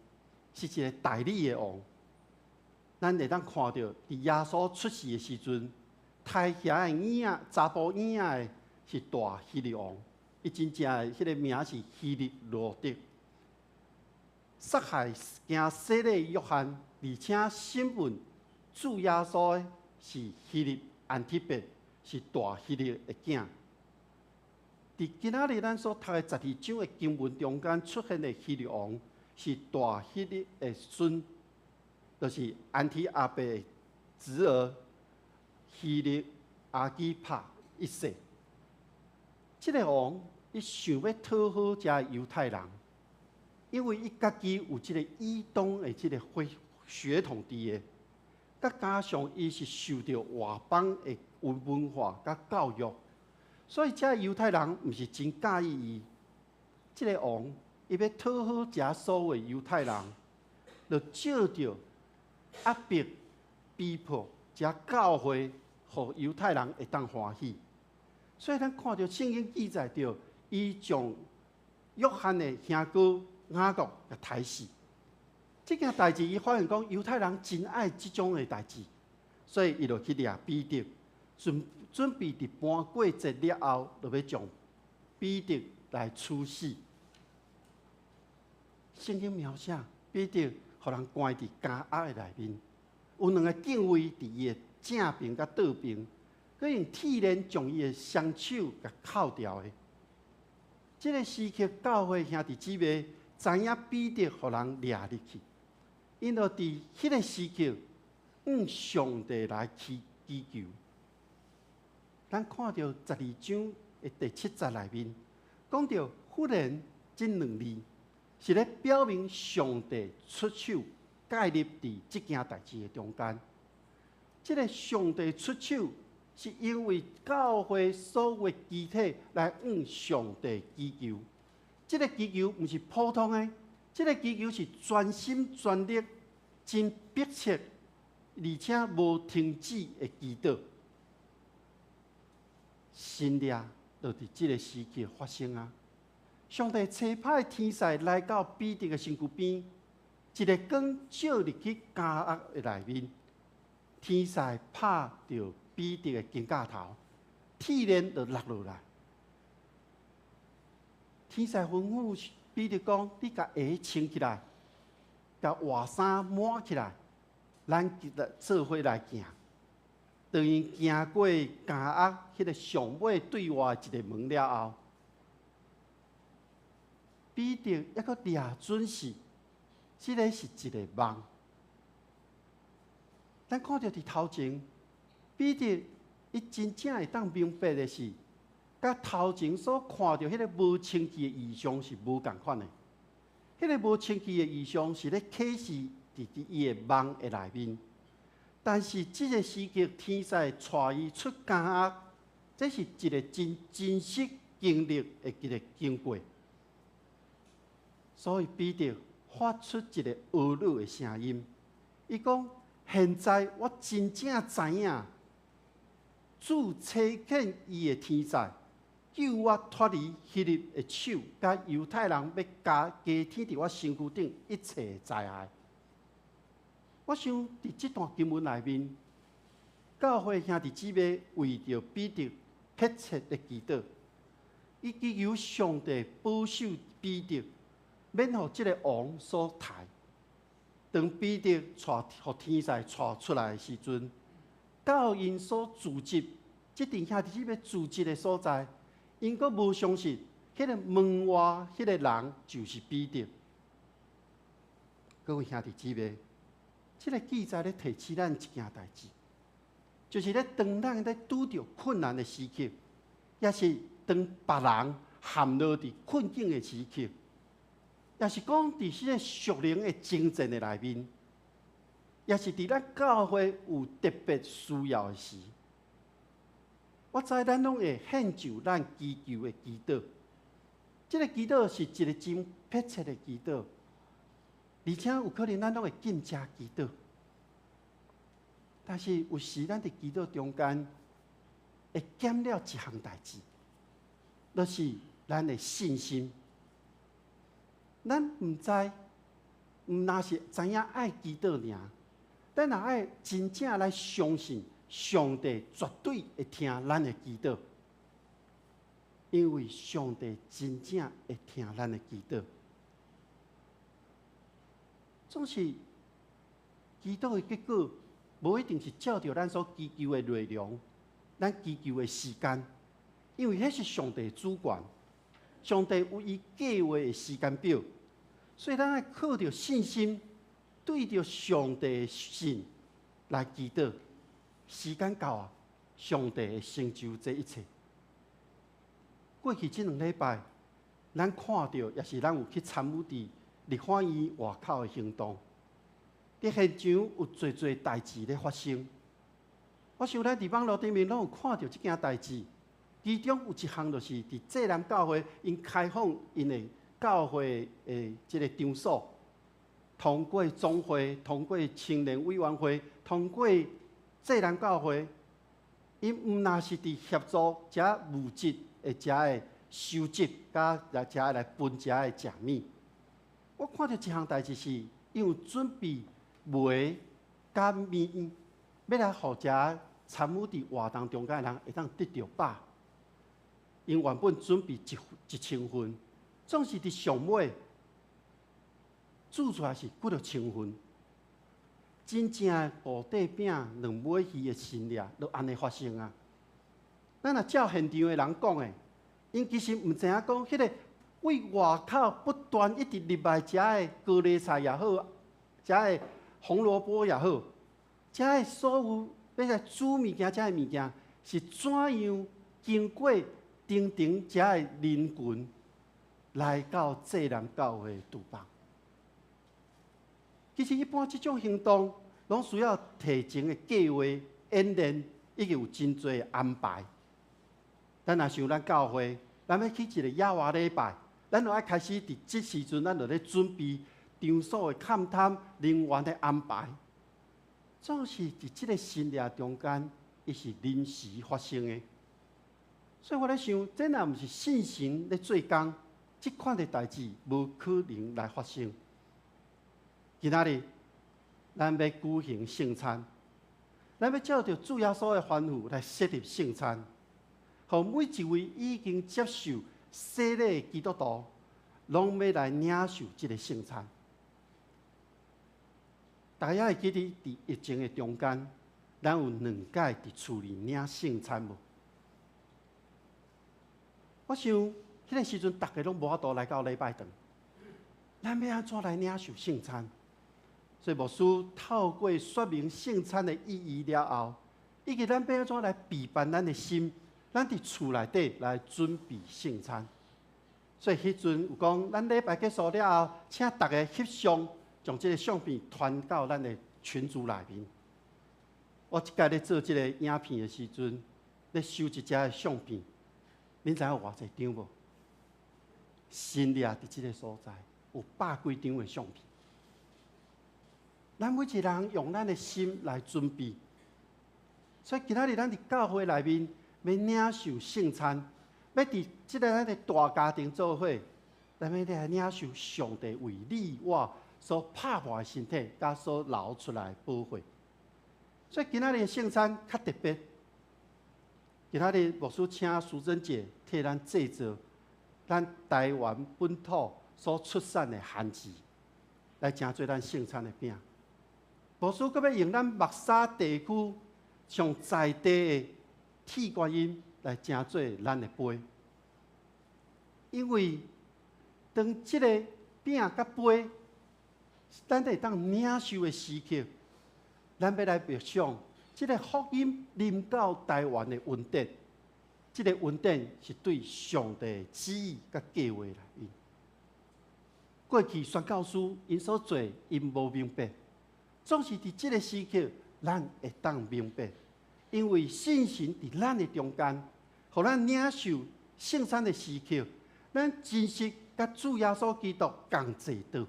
是一个代理的王。咱會當看著，佇耶穌出世的時陣，胎兒的嬰仔、查埔嬰仔的是大希律王，伊真正的彼个名是希律羅德。殺害行洗禮約翰，而且審問主耶穌的是希律安提帕，是大希律的囝。佇今仔日咱所讀的十二章的經文中間出現的希律王，是大希律的孫，就是安提阿伯的侄兒希律亞基帕一世。這个王伊想欲討好遮猶太人，因為伊家己有這个以東的這个血統佇的，閣加上伊是受著外邦的文化佮教育，所以遮猶太人毋是真佮意伊。這个王伊欲討好遮所有猶太人，就藉著壓迫、逼迫遮教會，予猶太人會當歡喜。所以咱看著聖經記載著，伊將約翰的兄哥雅各共刣死。這件代誌，伊發現講猶太人真愛這種的代誌，所以伊就去掠彼得，準備佇盤過節了後，就欲將彼得來處死。聖經描寫彼得予人關佇監獄的內面，有兩个警衛佇伊的正爿佮倒爿，閣用鐵鏈將伊的雙手共銬牢的。這个時刻，教會兄弟姊妹知影彼得予人掠入去，𪜶就佇彼个時刻，向上帝來祈求。咱看著十二章的第七節內面，講著忽然這兩字，是咧表明上帝出手介入佇這件代誌的中間。這个上帝出手，是因為教會所有肢體來向上帝祈求。這个祈求毋是普通的，這个祈求是全心全力、真迫切，而且無停止的祈禱。神蹟就佇這个時刻發生啊！上帝差派天使來到彼得的身軀邊，一个光照入去監獄的內面，天使拍著彼得的肩胛頭，鐵鏈就落落來。天使吩咐彼得講：你共鞋穿起來，共外衫抹起來，咱做伙來行。當𪜶行過監獄彼个上尾對外一个門了後，彼得猶閣掠準是，這个是一个夢。咱看著佇頭前，彼得伊真正會當明白的是，佮頭前所看著彼个無清氣的異象是無仝款的。彼个無清氣的異象是咧啟示佇伊的夢的內面，但是這个時刻天使帶伊出監獄，這是一个真真實經歷的一个經過。所以彼得發出一个懊惱的聲音，伊講：現在我真正知影，主差遣伊的天使，救我脫離希律的手，佮猶太人欲加添佇我身軀頂一切災害。我想佇這段經文內面，教會兄弟姊妹為著彼得迫切的祈禱，伊祈求上帝保守彼得，免予這个王所刣。當彼得帶予天使帶出來的時陣，到𪜶所聚集，這陣兄弟姊妹聚集的所在，𪜶閣無相信，彼个門外彼个人就是彼得。各位兄弟姊妹，這个記載咧提醒咱一件代誌。就是咧當咱咧拄著困難的時刻，抑是當別人陷落佇困境的時刻，抑是講佇這個屬靈的征戰的內面，抑是佇咱教會有特別需要的時，我知咱攏會獻上咱祈求的祈禱。這個祈禱是一個真迫切的祈禱，而且有可能咱攏會禁食祈禱。但是有時咱佇祈禱中間會減了一項代誌，就是咱的信心。咱毋知，毋若是知影愛祈禱爾，咱若愛真正來相信上帝絕對會聽咱的祈禱，因為上帝真正會聽咱的祈禱。總是祈禱的結果，無一定是照著咱所祈求的內容，咱祈求的時間，因為彼是上帝主權，上帝有伊計畫的時間表，所以咱愛靠著信心，對著上帝的信來祈禱。時間到啊，上帝會成就這一切。過去這兩禮拜，咱看著，抑是咱有去參與佇立法院外口的行動。佇現場有濟濟代誌咧發生，我想咱佇網路頂面攏有看著這件代誌。其中有一項就是佇濟南教會，𪜶開放𪜶的教會的這个場所，通過總會、通過青年委員會、通過濟南教會，𪜶毋若是佇協助遮物質的遮的收集，佮來遮來分遮的食物。我看著一項代誌是，𪜶有準備糜佮麵，欲來予遮參與佇活動中間的人會當得著飽。𪜶原本準備1000份，總是佇上尾煮出來是幾若千份。真正五塊餅兩尾魚的神跡，就按呢發生啊！咱若照現場的人講的，𪜶其實毋知影講，彼个對外口不斷一直入來遮的高麗菜也好，遮的紅蘿蔔也好，遮的所有欲來煮物件，遮的物件是怎樣經過重重遮的人群來到濟南教會廚房。其實一般這種行動，攏需要提前的計劃、演練，以及有真濟的安排。咱若像咱教會，咱欲去一個野外禮拜，咱就愛開始佇這時陣，咱就咧準備場所的勘探、人員的安排。總是佇這个神跡中間，伊是臨時發生的。所以我咧想，這若毋是聖神咧做工，這款的代誌無可能來發生。今仔日，咱欲舉行聖餐，咱欲照著主耶穌的吩咐來設立聖餐，予每一位已經接受洗禮的基督徒，攏欲來領受這个聖餐。大家會記得佇疫情的中間，咱有兩擺佇厝裡領聖餐無？我想，彼个時陣，逐家攏無法度來到禮拜堂，咱欲按怎來領受聖餐？所以牧師透過說明聖餐的意義了後，以及咱欲按怎來備辦咱的心，咱佇厝內底來準備聖餐。所以彼陣有講，咱禮拜結束了後，請逐家翕相，將這个相片傳到咱的群組內面。我這擺咧做這个影片的時陣，咧收集這个相片，恁知影有偌濟張無？神跡佇這个所在有百幾張的相片。咱每一个人用咱的心來準備，所以今仔日咱佇教會內面欲領受聖餐，欲佇這个咱的大家庭做伙，咱欲來領受上帝為你我所拍破的身體，佮所流出來的寶血。所以今仔日的聖餐較特別。今仔日牧師請淑珍姐替咱製作咱台灣本土所出產的番薯，來成做咱聖餐的餅。牧師閣欲用咱木柵地區上在地的鐵觀音來成做咱的杯，因為當這个餅佮杯，咱會當領受的時刻，咱欲來默想這這个福音臨到台灣的恩典，這个恩典是對上帝旨意佮計劃內面。過去宣教師𪜶所做，𪜶無明白，總是佇這个時刻，咱會當明白，因為聖神佇咱的中間，予咱領受聖餐的時刻，咱真實佮主耶穌基督仝坐桌。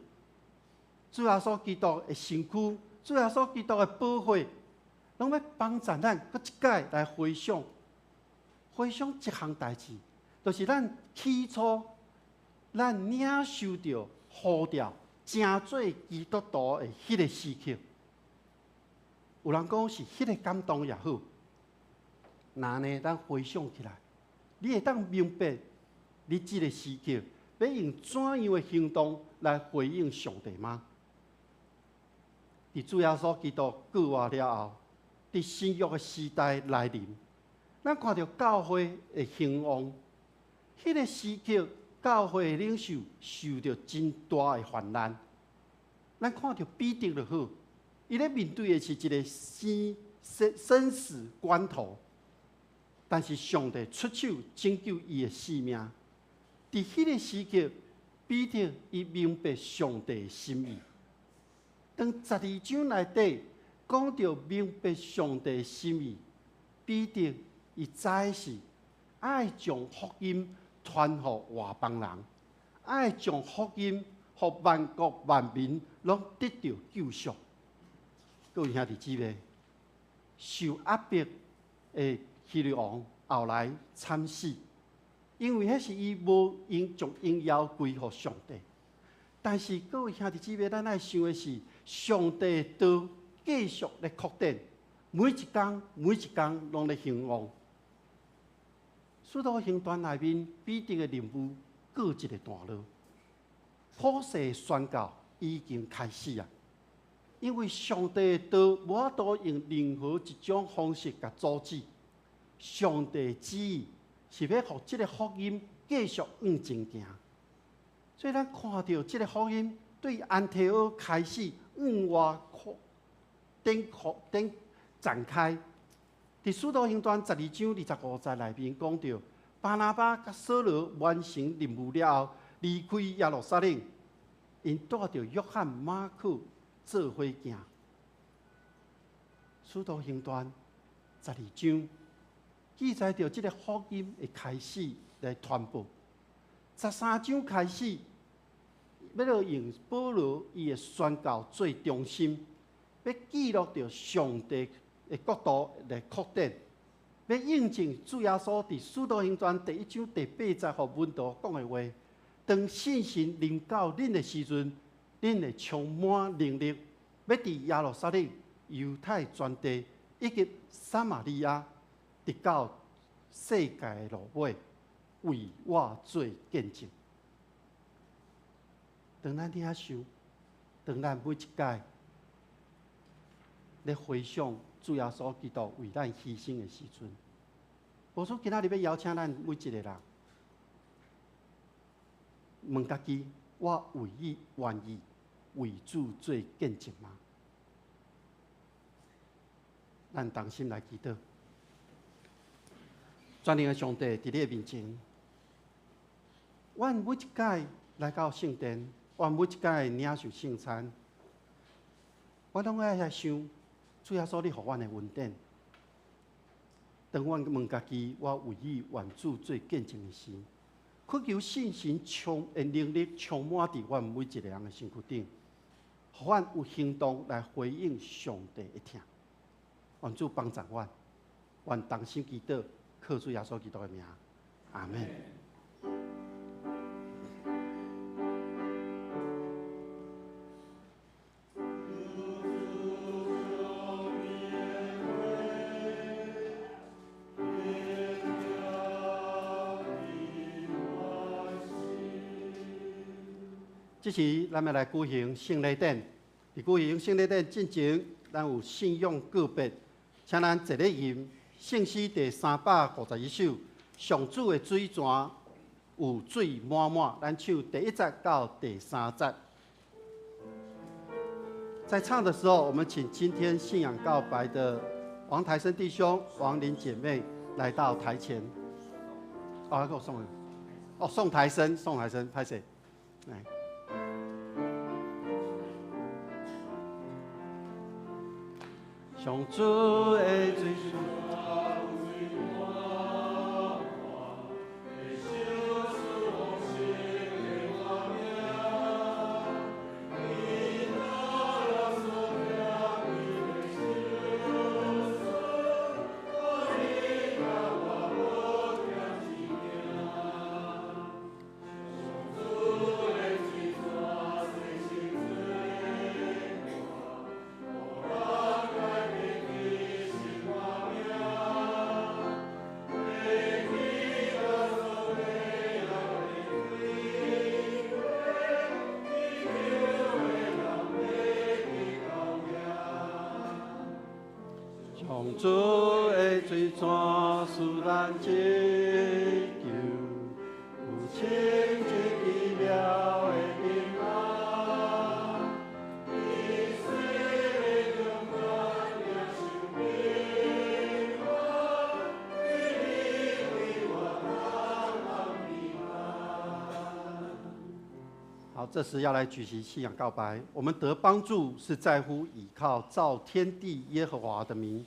主耶穌基督的身軀，主耶穌基督的寶血，攏欲幫助咱閣一擺來回想，回想一項代誌，就是咱起初咱領受著呼召，成做基督徒的彼个時刻。有人講是彼个感動也好，若呢，咱回想起來，你會當明白，你這个時刻欲用怎樣的行動來回應上帝嗎？佇主耶穌基督復活了後，佇新約的時代來臨，咱看著教會的興旺，彼个時刻，教會的領袖受著真大的患難。咱看著彼得就好，伊咧面對的是一个生死關頭，但是上帝出手拯救伊的性命。佇彼个時刻，彼得伊明白上帝的心意。當12章內底講著明白上帝的心意，彼得伊知是愛將福音傳予外邦人，愛將福音予萬國萬民攏得著救贖。各位兄弟姊妹，受壓迫的希律王後來慘死，因為彼是伊無應將榮耀歸予上帝。但是各位兄弟姊妹，咱愛想的是，上帝的道繼續咧擴展，每一工每一工攏咧興旺。使徒行傳內面，彼得的任務告一个段落，普世宣教已經開始啊！因為上帝的道無法度用任何一種方式共阻止。上帝旨意是欲予這个福音繼續向前行。所以咱看著這个福音對安提阿開始向外擴、展擴、展展開。佇使徒行傳12章25節內面講著，巴拿巴佮掃羅完成任務了後，離開耶路撒冷，𪜶帶著約翰、馬可做伙行。使徒行傳十二章記載著這个福音的開始來傳播。13章開始，欲來用保羅伊的宣教做中心，欲記錄著上帝的國度來擴展，欲印證主耶穌佇使徒行傳第1章第8節予門徒講的話：當聖神臨到恁的時陣，恁會充滿能力，欲佇耶路撒冷、猶太全地以及撒瑪利亞，直到世界的落尾，為我做見證。當咱領受，當咱每一擺咧回想主耶穌基督為咱犧牲的時陣，牧師今仔日欲邀請咱每一個人問家己：我為伊願意為主做見證嗎？咱同心來祈禱。全能的上帝，佇你的面前，阮每一擺來到聖殿，阮每一擺領受聖餐，我攏愛來想主耶穌你予阮的恩典。當阮問家己，我為伊願主做見證的時，懇求聖神充的能力充滿佇阮每一个人的身軀頂，予阮有行動來回應上帝的疼。願主幫助阮，願同心祈禱，靠主耶穌基督的名，阿們。這時，咱欲來舉行聖禮典。佇舉行聖禮典進前，咱有信仰告別，請咱坐咧吟聖詩第351首，上主的水泉有水滿滿，咱唱第一節到第三節。在唱的時候，我們請今天信仰告白的王台生弟兄、王林姐妹来到台前。哦，給我送哦，宋台生，宋台生，拍謝？來。上主的水泉。上主的水泉使咱得救，有清洁奇妙的平安。伊洗礼中断领受平安，为你为我同平安。好，这时要来举行信仰告白。我们得帮助是在乎倚靠造天地耶和华的名。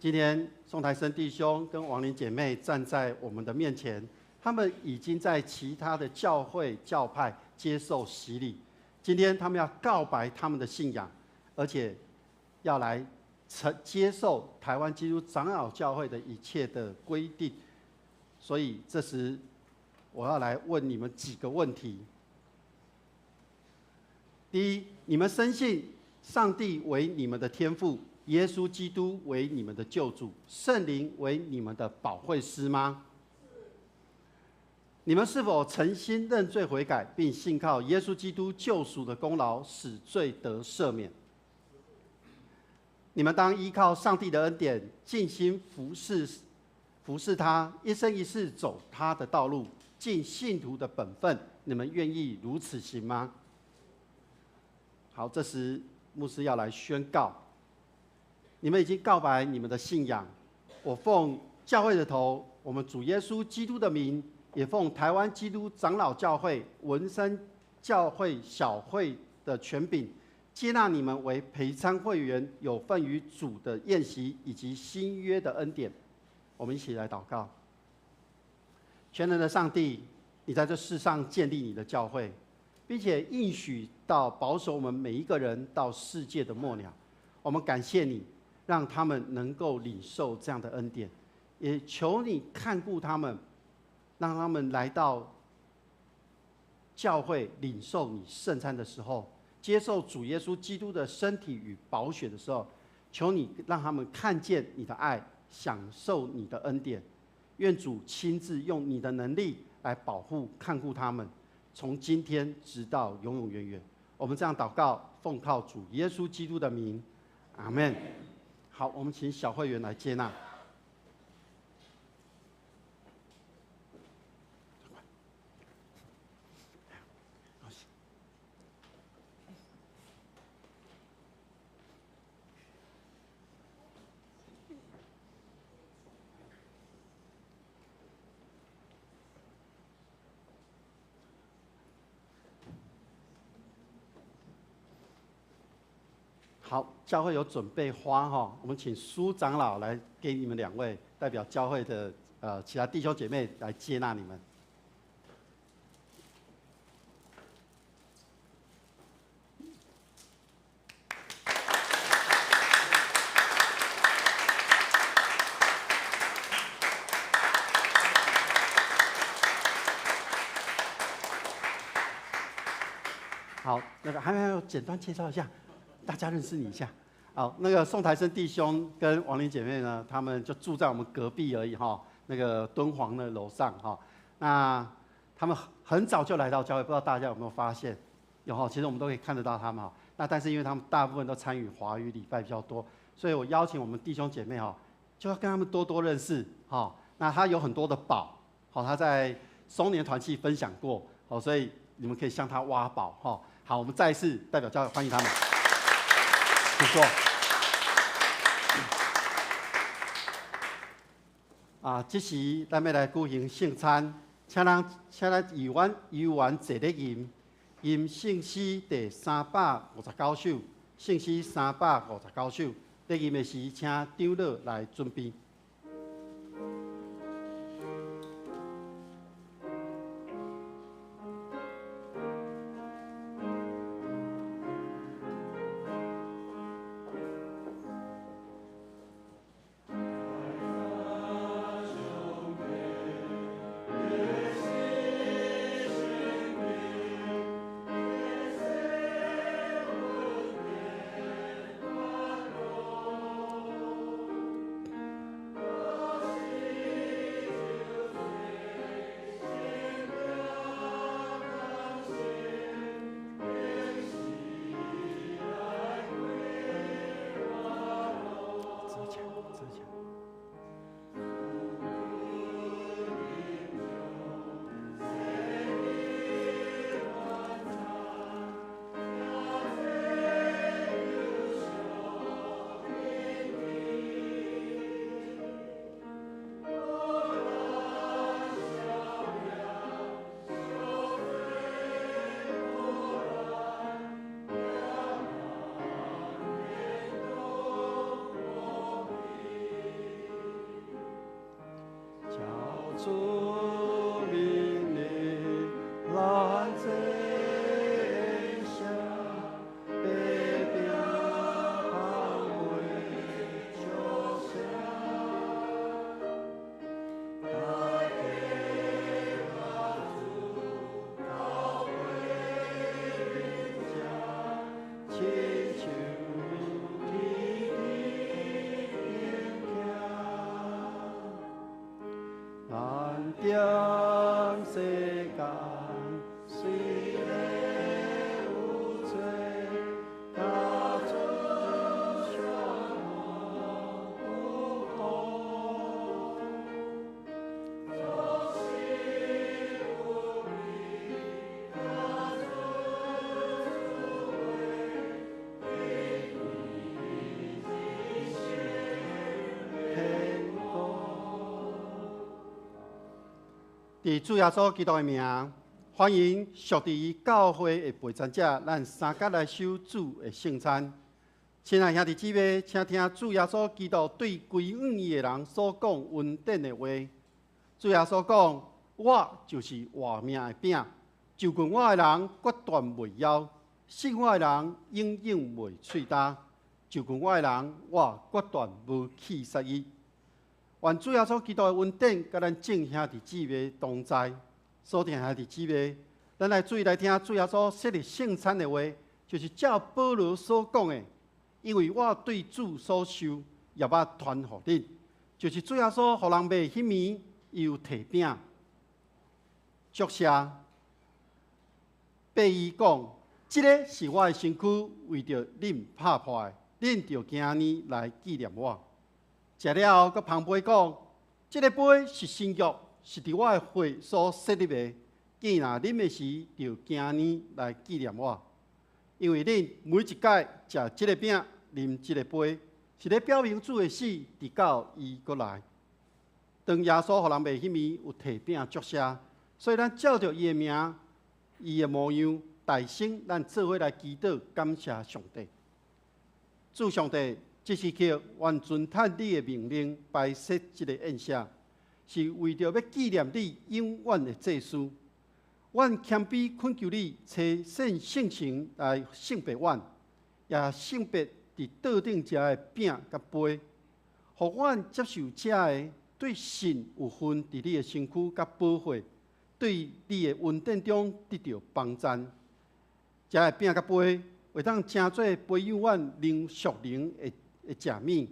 今天宋台生弟兄跟王林姐妹站在我们的面前，他们已经在其他的教会教派接受洗礼。今天他们要告白他们的信仰，而且要来接受台湾基督长老教会的一切的规定。所以这时我要来问你们几个问题。第一，你们深信上帝为你们的天父，耶稣基督为你们的救主，圣灵为你们的保惠师吗？你们是否诚心认罪悔改，并信靠耶稣基督救赎的功劳，使罪得赦免？你们当依靠上帝的恩典，尽心服侍他，一生一世走他的道路，尽信徒的本分。你们愿意如此行吗？好，这时牧师要来宣告，你们已经告白你们的信仰。我奉教会的头，我们主耶稣基督的名，也奉台湾基督长老教会文山教会小会的权柄，接纳你们为陪餐会员，有份于主的宴席以及新约的恩典。我们一起来祷告。全能的上帝，你在这世上建立你的教会，并且应许到保守我们每一个人到世界的末了。我们感谢你，让他们能够领受这样的恩典，也求你看顾他们，让他们来到教会领受你圣餐的时候，接受主耶稣基督的身体与宝血的时候，求你让他们看见你的爱，享受你的恩典。愿主亲自用你的能力来保护看顾他们，从今天直到永永远远。我们这样祷告，奉靠主耶稣基督的名，阿们。好，我们请小会员来接纳。好，教会有准备花哈，我们请苏长老来给你们两位代表教会的其他弟兄姐妹来接纳你们。好，那个还没有简单介绍一下。大家认识你一下。好，那个宋台生弟兄跟王玲姐妹呢，他们就住在我们隔壁而已哈，那个敦煌的楼上哈。那他们很早就来到教会，不知道大家有没有发现？有哈，其实我们都可以看得到他们哈。那但是因为他们大部分都参与华语礼拜比较多，所以我邀请我们弟兄姐妹哈，就要跟他们多多认识哈。那他有很多的宝，好，他在松年团契分享过，好，所以你们可以向他挖宝哈。好，我们再一次代表教会欢迎他们。请坐。啊，這時咱欲來舉行聖餐，請咱猶原坐咧吟，吟聖詩第359首，聖詩三百五十九首。咧吟的時，請長老來準備。主命的咱这声，白饼香杯祝谢，大家主教会啉食，亲像天顶徛。咱踮世間雖然有罪，甲主相有福。做事有義，甲主做伙，天國。佇主耶穌基督的名，歡迎屬佇伊教會的陪餐者，咱三角來守主的聖餐。親愛兄弟姊妹，請聽主耶穌基督對歸向伊的人所講恩典的話。主耶穌講：我就是活命的餅，就近我的人決斷袂枵，信我的人永遠袂喙焦。就近我的人，我決斷無棄殺伊。願主耶穌基督的恩典，佮咱眾兄弟姊妹同在。所聽兄弟姊妹，咱來注意來聽主耶穌設立聖餐的話，就是照保羅所講的，因為我對主所受，也捌傳予恁，就是主耶穌予人賣彼暝，伊有提餅，祝謝，擘伊講：這个是我的身軀，為著恁拍破的，恁著行按呢來紀念我。食了後，閣捧杯講：這个杯是新約，是佇我的血所設立的。見若啉的時，著行按呢來紀念我。因為恁每一擺食這个餅、啉這個杯，是咧表明主的死，直到伊閣來。當耶穌予人賣彼暝有提餅祝謝，所以咱照著伊的名、伊的模樣，大聲咱做伙來祈禱，感謝上帝。主上帝，這時刻，阮遵趁你的命令，擺設這个宴席，是為著欲紀念你永遠的祭司。阮謙卑懇求你，差遣聖神來聖別阮，也聖別佇桌頂食的餅佮杯，予阮接受這个對信有份佇你的身軀佮寶血，對你的恩典中得著幫贊。這个餅佮杯會當成做培養阮靈屬靈的食物，予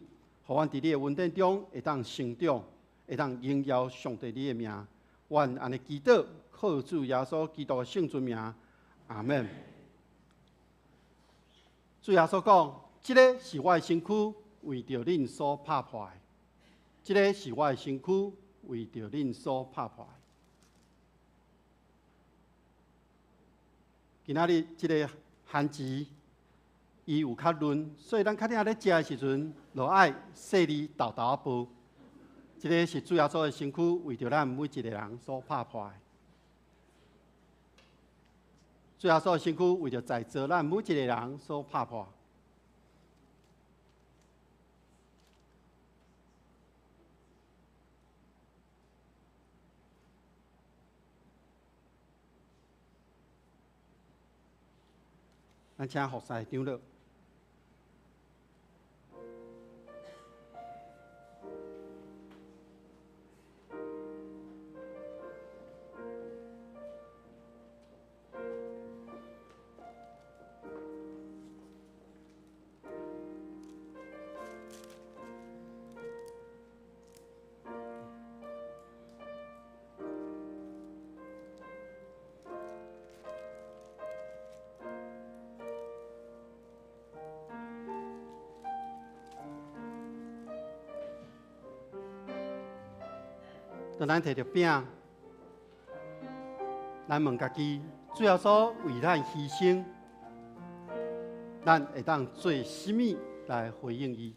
阮佇你的恩典中會當成長，會當榮耀上帝你的名。阮按呢祈禱，靠主耶穌基督的聖尊名，阿們。主耶穌講：這个是我的身軀，為著恁所拍破的；這个是我的身軀，為著恁所拍破的。今仔日這个番薯，伊有較嫩，所以咱較鼎仔咧食的時陣，就愛細膩沓沓仔剝。這个是主耶穌的身軀，為著咱每一个人所拍破的。主耶穌的身軀為著在座咱每一個人所拍破。咱請服侍長老。當咱提著餅，咱問家己：主耶穌為咱犧牲，咱會當做啥物來回應伊？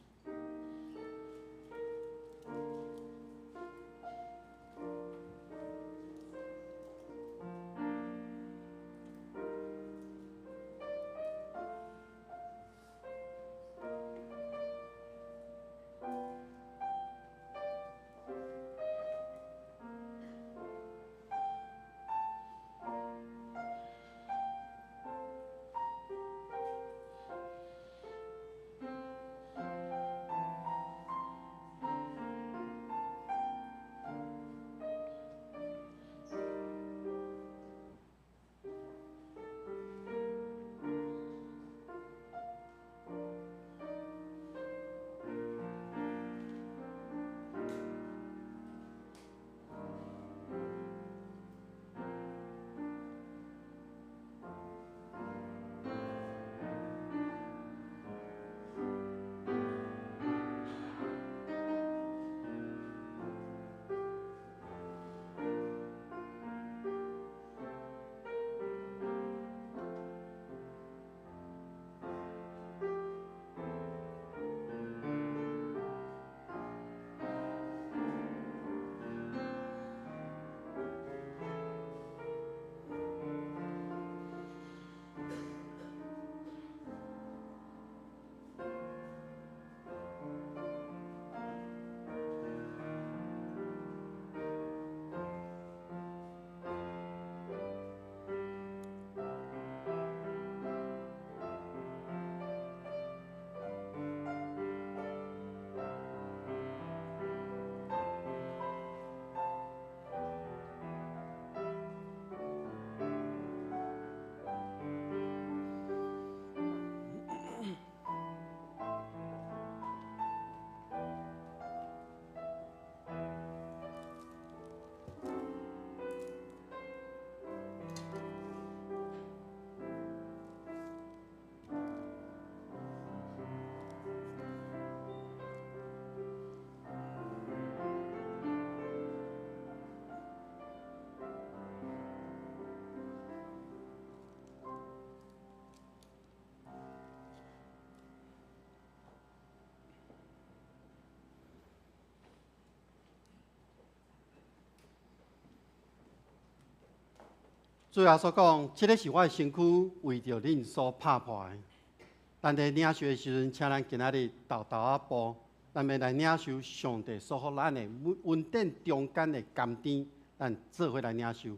主耶穌講：這个是我的身軀，為著恁所拍破的。咱佇領受的時陣，請咱今仔日沓沓仔步，咱欲來領受上帝所予咱的恩典中間的甘甜，咱做伙來領受。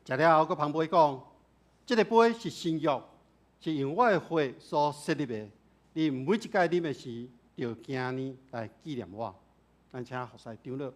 食了後，閣捧杯講：這个杯是新約，是用我的血所設立的。恁每一擺啉的時，著行呢來紀念我。咱請服侍長老。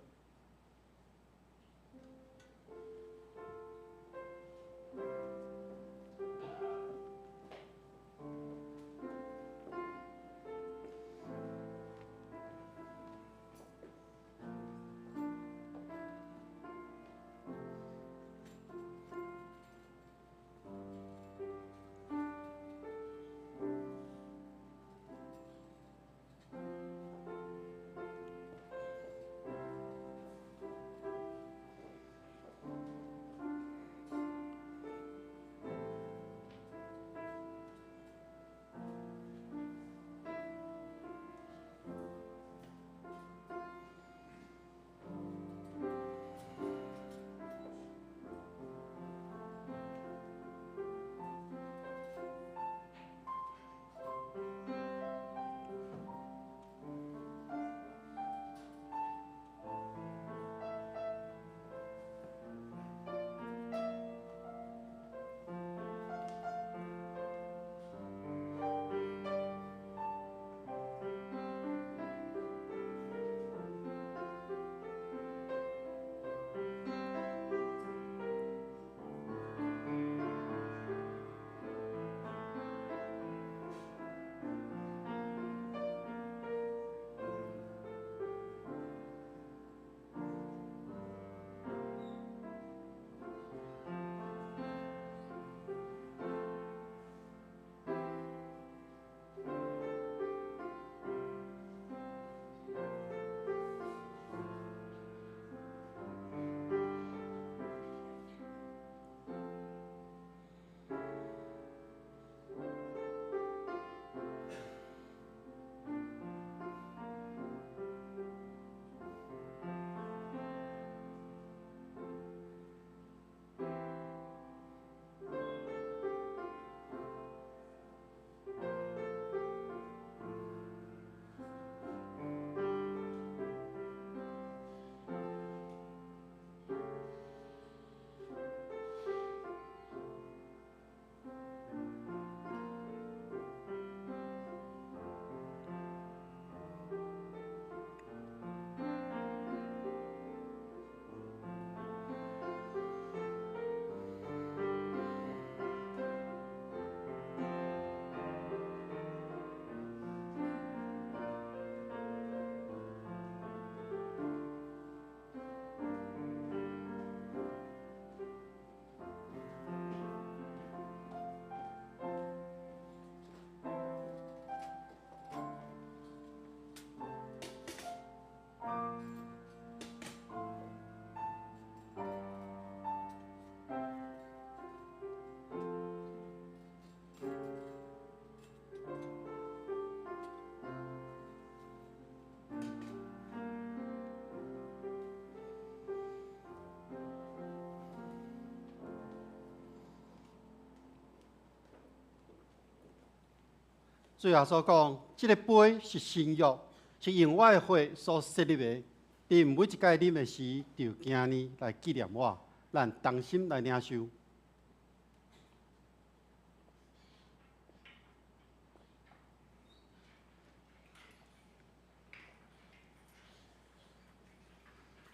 主耶穌講，這个杯是新約，是用我的血所設立的。恁每一擺啉的時，就行呢來紀念我。咱同心來領受。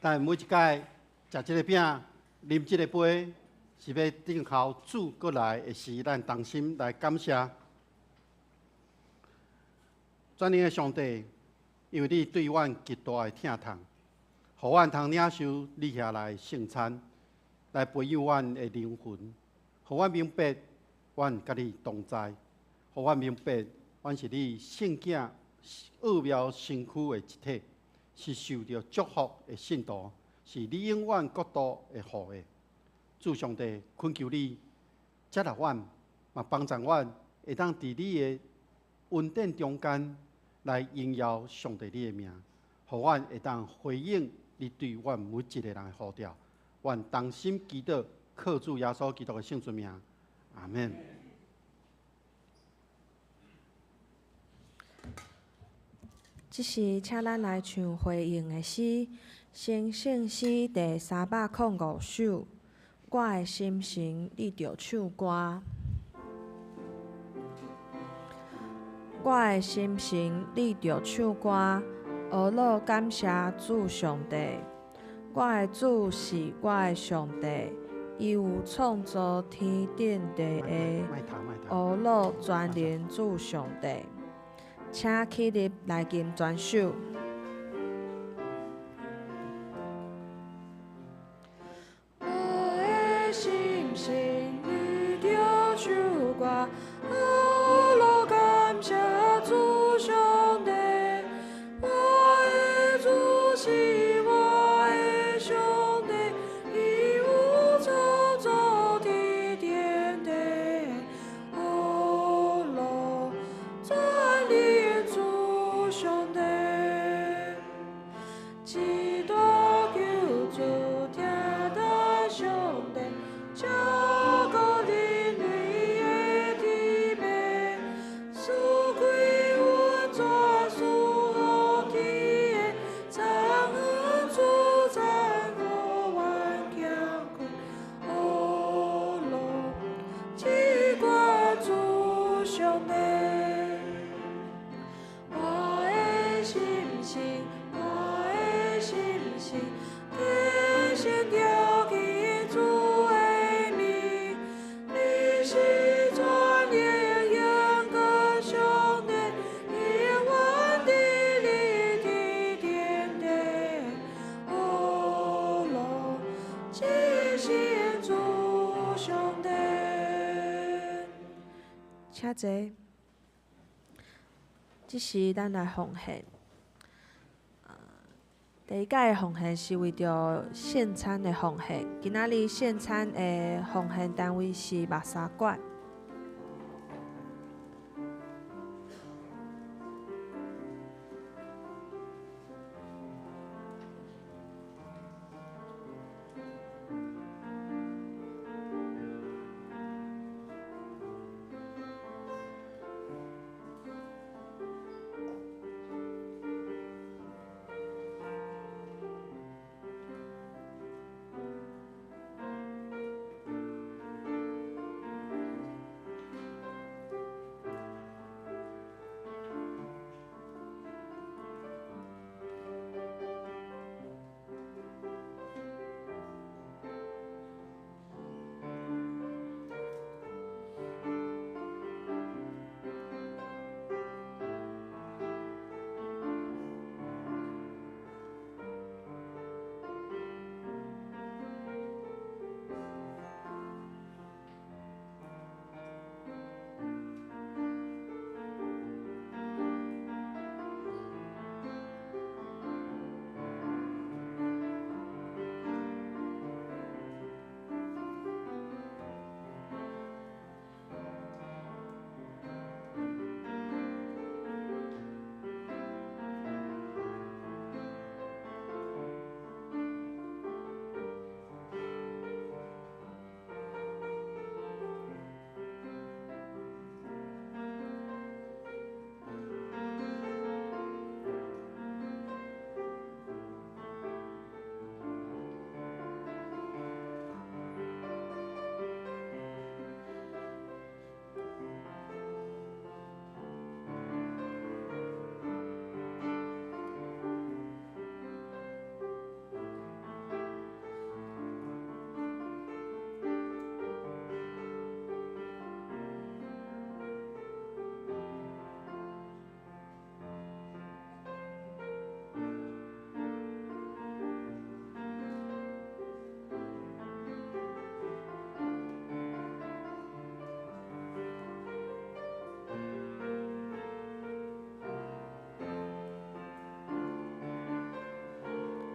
咱每一擺食這个餅、啉這個杯，是欲等候主閣來的時，咱同心來感謝。全能的上帝，因為你對阮極大的疼痛，予阮通領受你遐來聖餐，來培養阮的靈魂，予阮明白阮佮你同在，予阮明白阮是你聖囝奧妙身軀的一體，是受著祝福的信徒，是你永遠國度的後裔。主上帝，懇求你接納阮，嘛幫助阮會當佇你的恩典中間來榮耀上帝你的名，予阮會當回應你對阮每一个人的呼召。阮同心祈禱，靠主耶穌基督的聖尊名，阿們。這時，請咱來唱回應的詩，成聖詩第305首。我的心神，你著唱歌。我的心神，你著唱歌，呵咾感謝主上帝。我的主是我的上帝，伊有創造天頂地下，呵咾全能主上帝。請起立來吟全首。我的心神，你著唱歌，呵咾感謝主上帝。我的主是我的上帝，伊有創造天頂地，呵咾全能主上帝。一大救主疼待上帝，照顧人類的天命，賜開阮全屬福天的，讚主讚予阮強權，呵咾至懸主上帝。我的心神，我的心神，低聲調起主的名，你是全能永恆上帝，永遠佇你天頂地，呵咾至聖主上帝。請坐。這時，咱來奉獻。第一擺的奉獻是為著聖餐的奉獻。今仔日聖餐的奉獻單位是肉三館。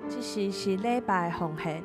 這時是禮拜奉獻。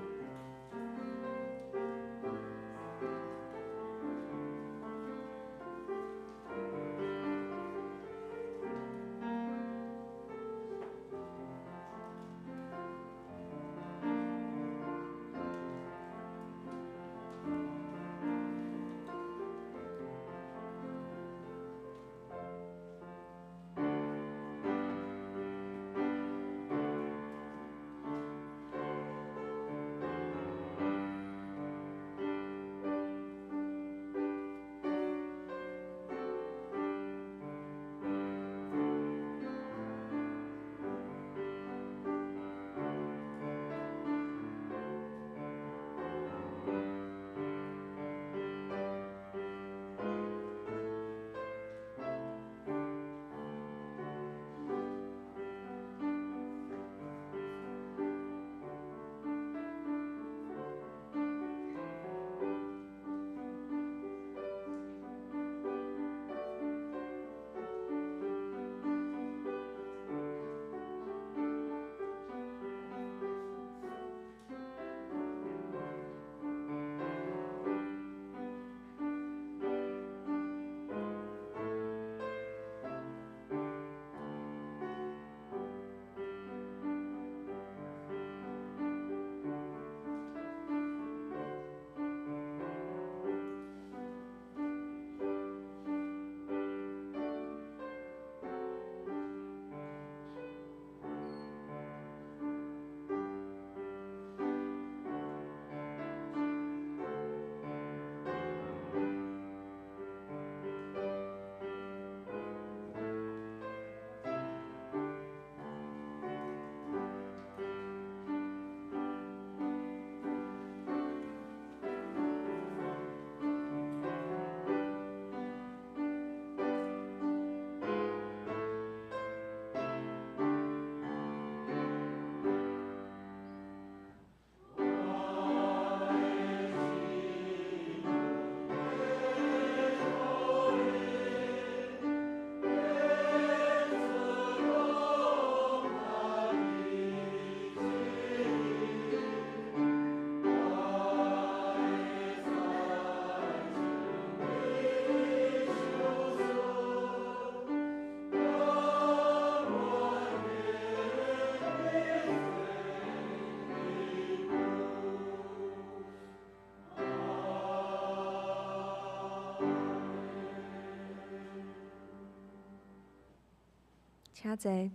請坐。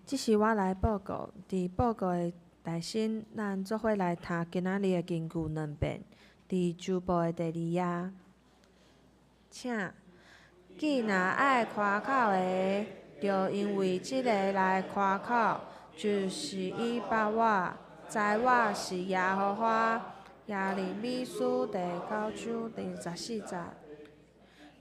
這是我來報告，佇報告的內身，咱做伙來讀今仔日的經句兩遍，佇周報的第二頁。請，既若愛誇口的，著因為這个來誇口，就是伊捌我，知我是耶和華。耶利米書第九章24節。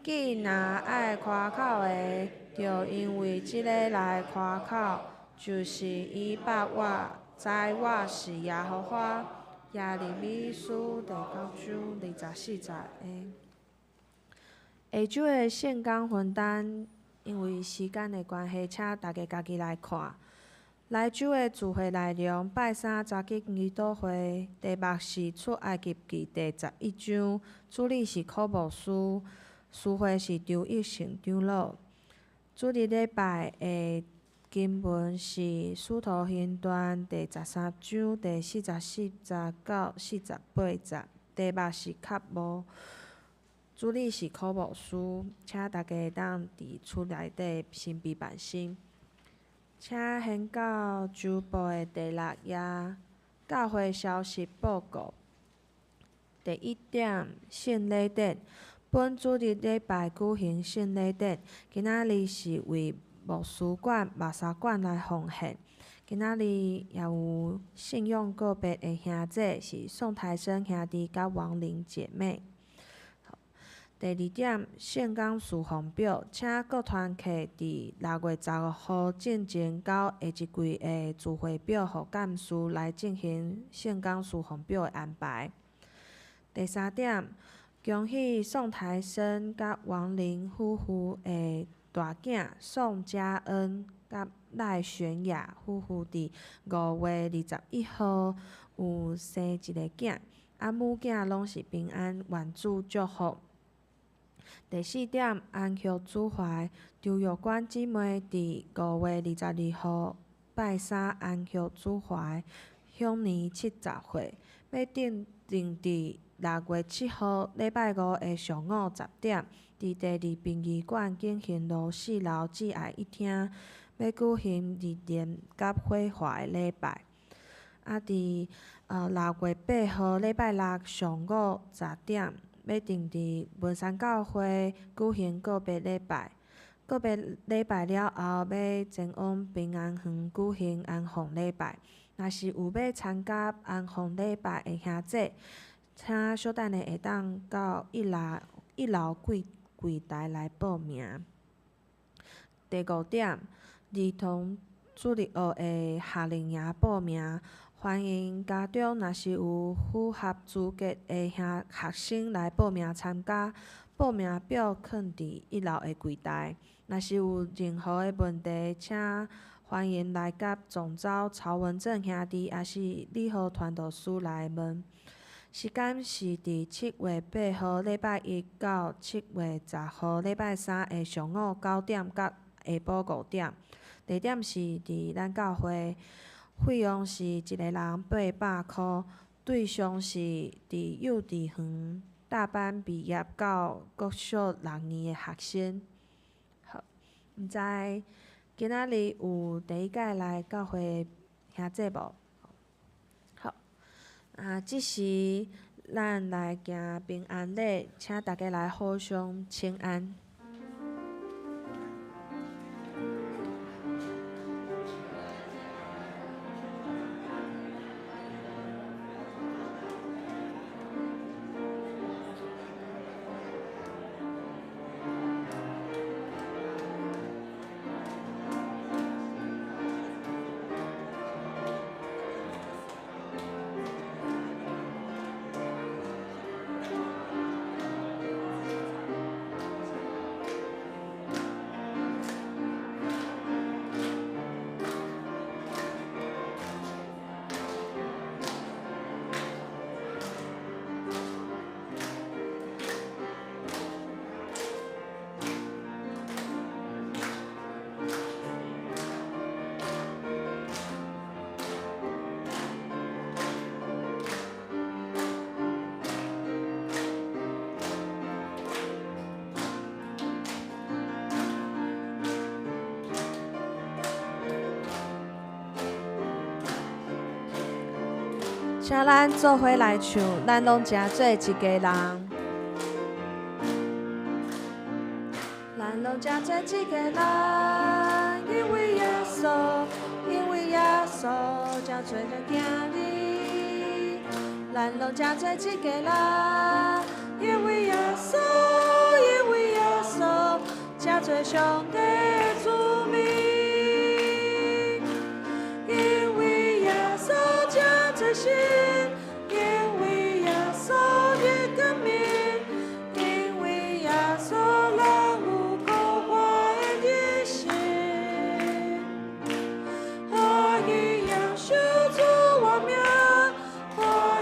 既若愛誇口的，著因為這个來誇口，就是伊捌我，知我是耶和華。耶利米書第九章24節。下晝的聖工分單，因為時間的關係，請大家家己來看。來週的聚會內容，拜三查經祈禱會，題目是出埃及記第11章，主理是柯牧師，司會是張益成長老。主日禮拜的經文是《使徒行傳》第13章第44節到48節，題目是渴慕，主理是柯牧師，請大家會當佇厝內底神秘辦新。請掀到周報的第六頁，教會消息報告。第一點，聖禮典。本主日禮拜舉行聖禮典，今仔日是為牧師館、目沙館來奉獻。今仔日也有信仰告別的兄姐，是宋台生兄弟佮王玲姐妹。第二點，聖工事奉表，請各團契佇6月15號進前交下一季的聚會表，予幹事來進行聖工事奉表的安排。第三點，恭喜宋台生佮王玲夫婦的大囝宋嘉恩佮佮赖玄雅夫妇伫5月21号有生一个囝，啊母囝攏是平安，愿主祝福。第四點，安息主懷張玉娟姊妹佇5月22號拜三安息主懷，享年70歲，欲定佇6月7號禮拜五的上午10點，佇第二殯儀館景賢路4樓至愛一廳，欲舉行入殮佮火化的禮拜。啊，佇6月8號禮拜六上午10點，欲定佇文山教會舉行告別禮拜。告別禮拜了後，欲前往平安園舉行安放禮拜。若是有欲參加安放禮拜的兄姊，請小等下會當到一樓櫃檯來報名。第五點，兒童主日學的夏令營報名，歡迎家長若是有符合資格的兄學生來報名參加，報名表囥佇一樓的櫃檯。若是有任何的問題，請歡迎來佮總召曹文正兄弟，抑是李和傳道師來問。時間是佇7月8號禮拜一到7月10號禮拜三的上午9點到下晡5點，地點是佇咱教會，費用是一个人800箍，對象是佇幼稚園大班畢業到國小6年的學生。好，毋知今仔日有第一擺來教會兄姊無？好，啊，這時咱來行平安禮，請大家來互相請安。請咱做伙來唱，咱攏誠做一家人。咱攏誠做一家人，因為耶穌，因為耶穌，誠做咱囝兒。咱攏誠做一家人，因為耶穌，因為耶穌，誠做上帝的子民。因為耶穌誠做神。因為耶穌的冠冕，因為耶穌咱有苦活的人生。予伊享受主我命，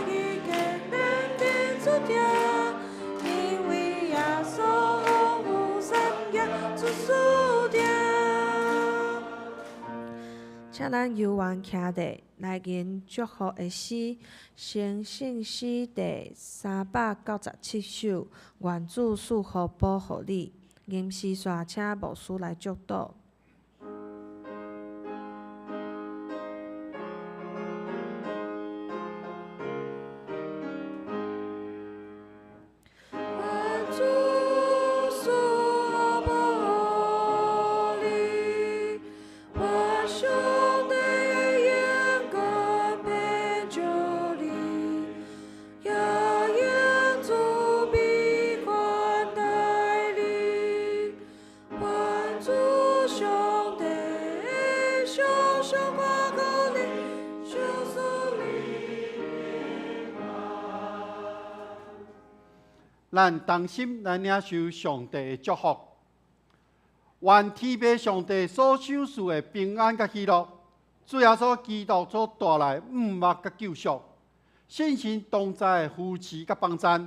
予伊堅定的主疼，因為耶穌有三行出輸定。請咱猶原徛佇來吟祝福的詩，成聖詩第397首，願主賜福保護你。吟詩煞請牧師來祝禱。願主賜福保護你，願上帝的恩膏遍照你，也願慈悲款待你，願主上帝常常看顧你，賞賜你平安。咱同心來領受上帝的祝福。願天父上帝所賞賜的平安佮喜樂，主耶穌基督所帶來五目佮救贖，聖神同在的扶持佮幫贊，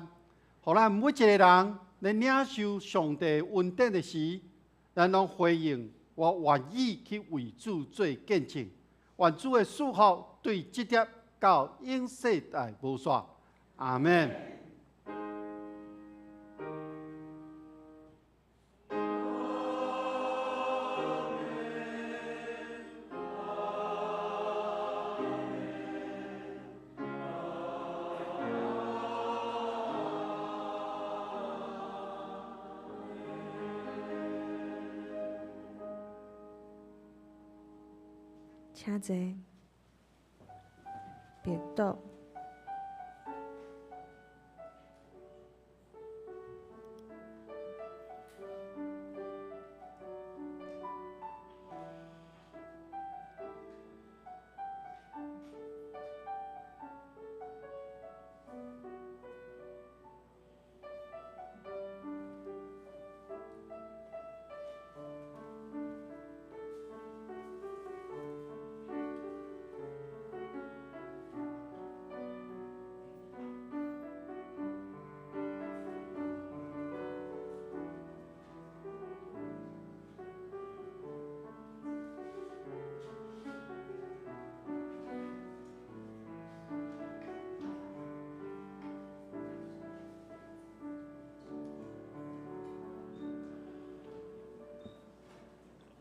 予咱每一个人咧領受上帝恩典的時，咱攏回應我願意去為主做見證，願主的祝福對這粒到永世代無煞。阿門。請坐。別倒。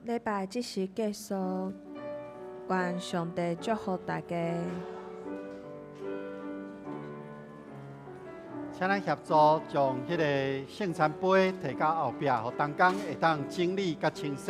禮拜這時結束，願上帝祝福大家。請咱協助將彼个聖餐杯提到後壁，予同工會當整理佮清洗。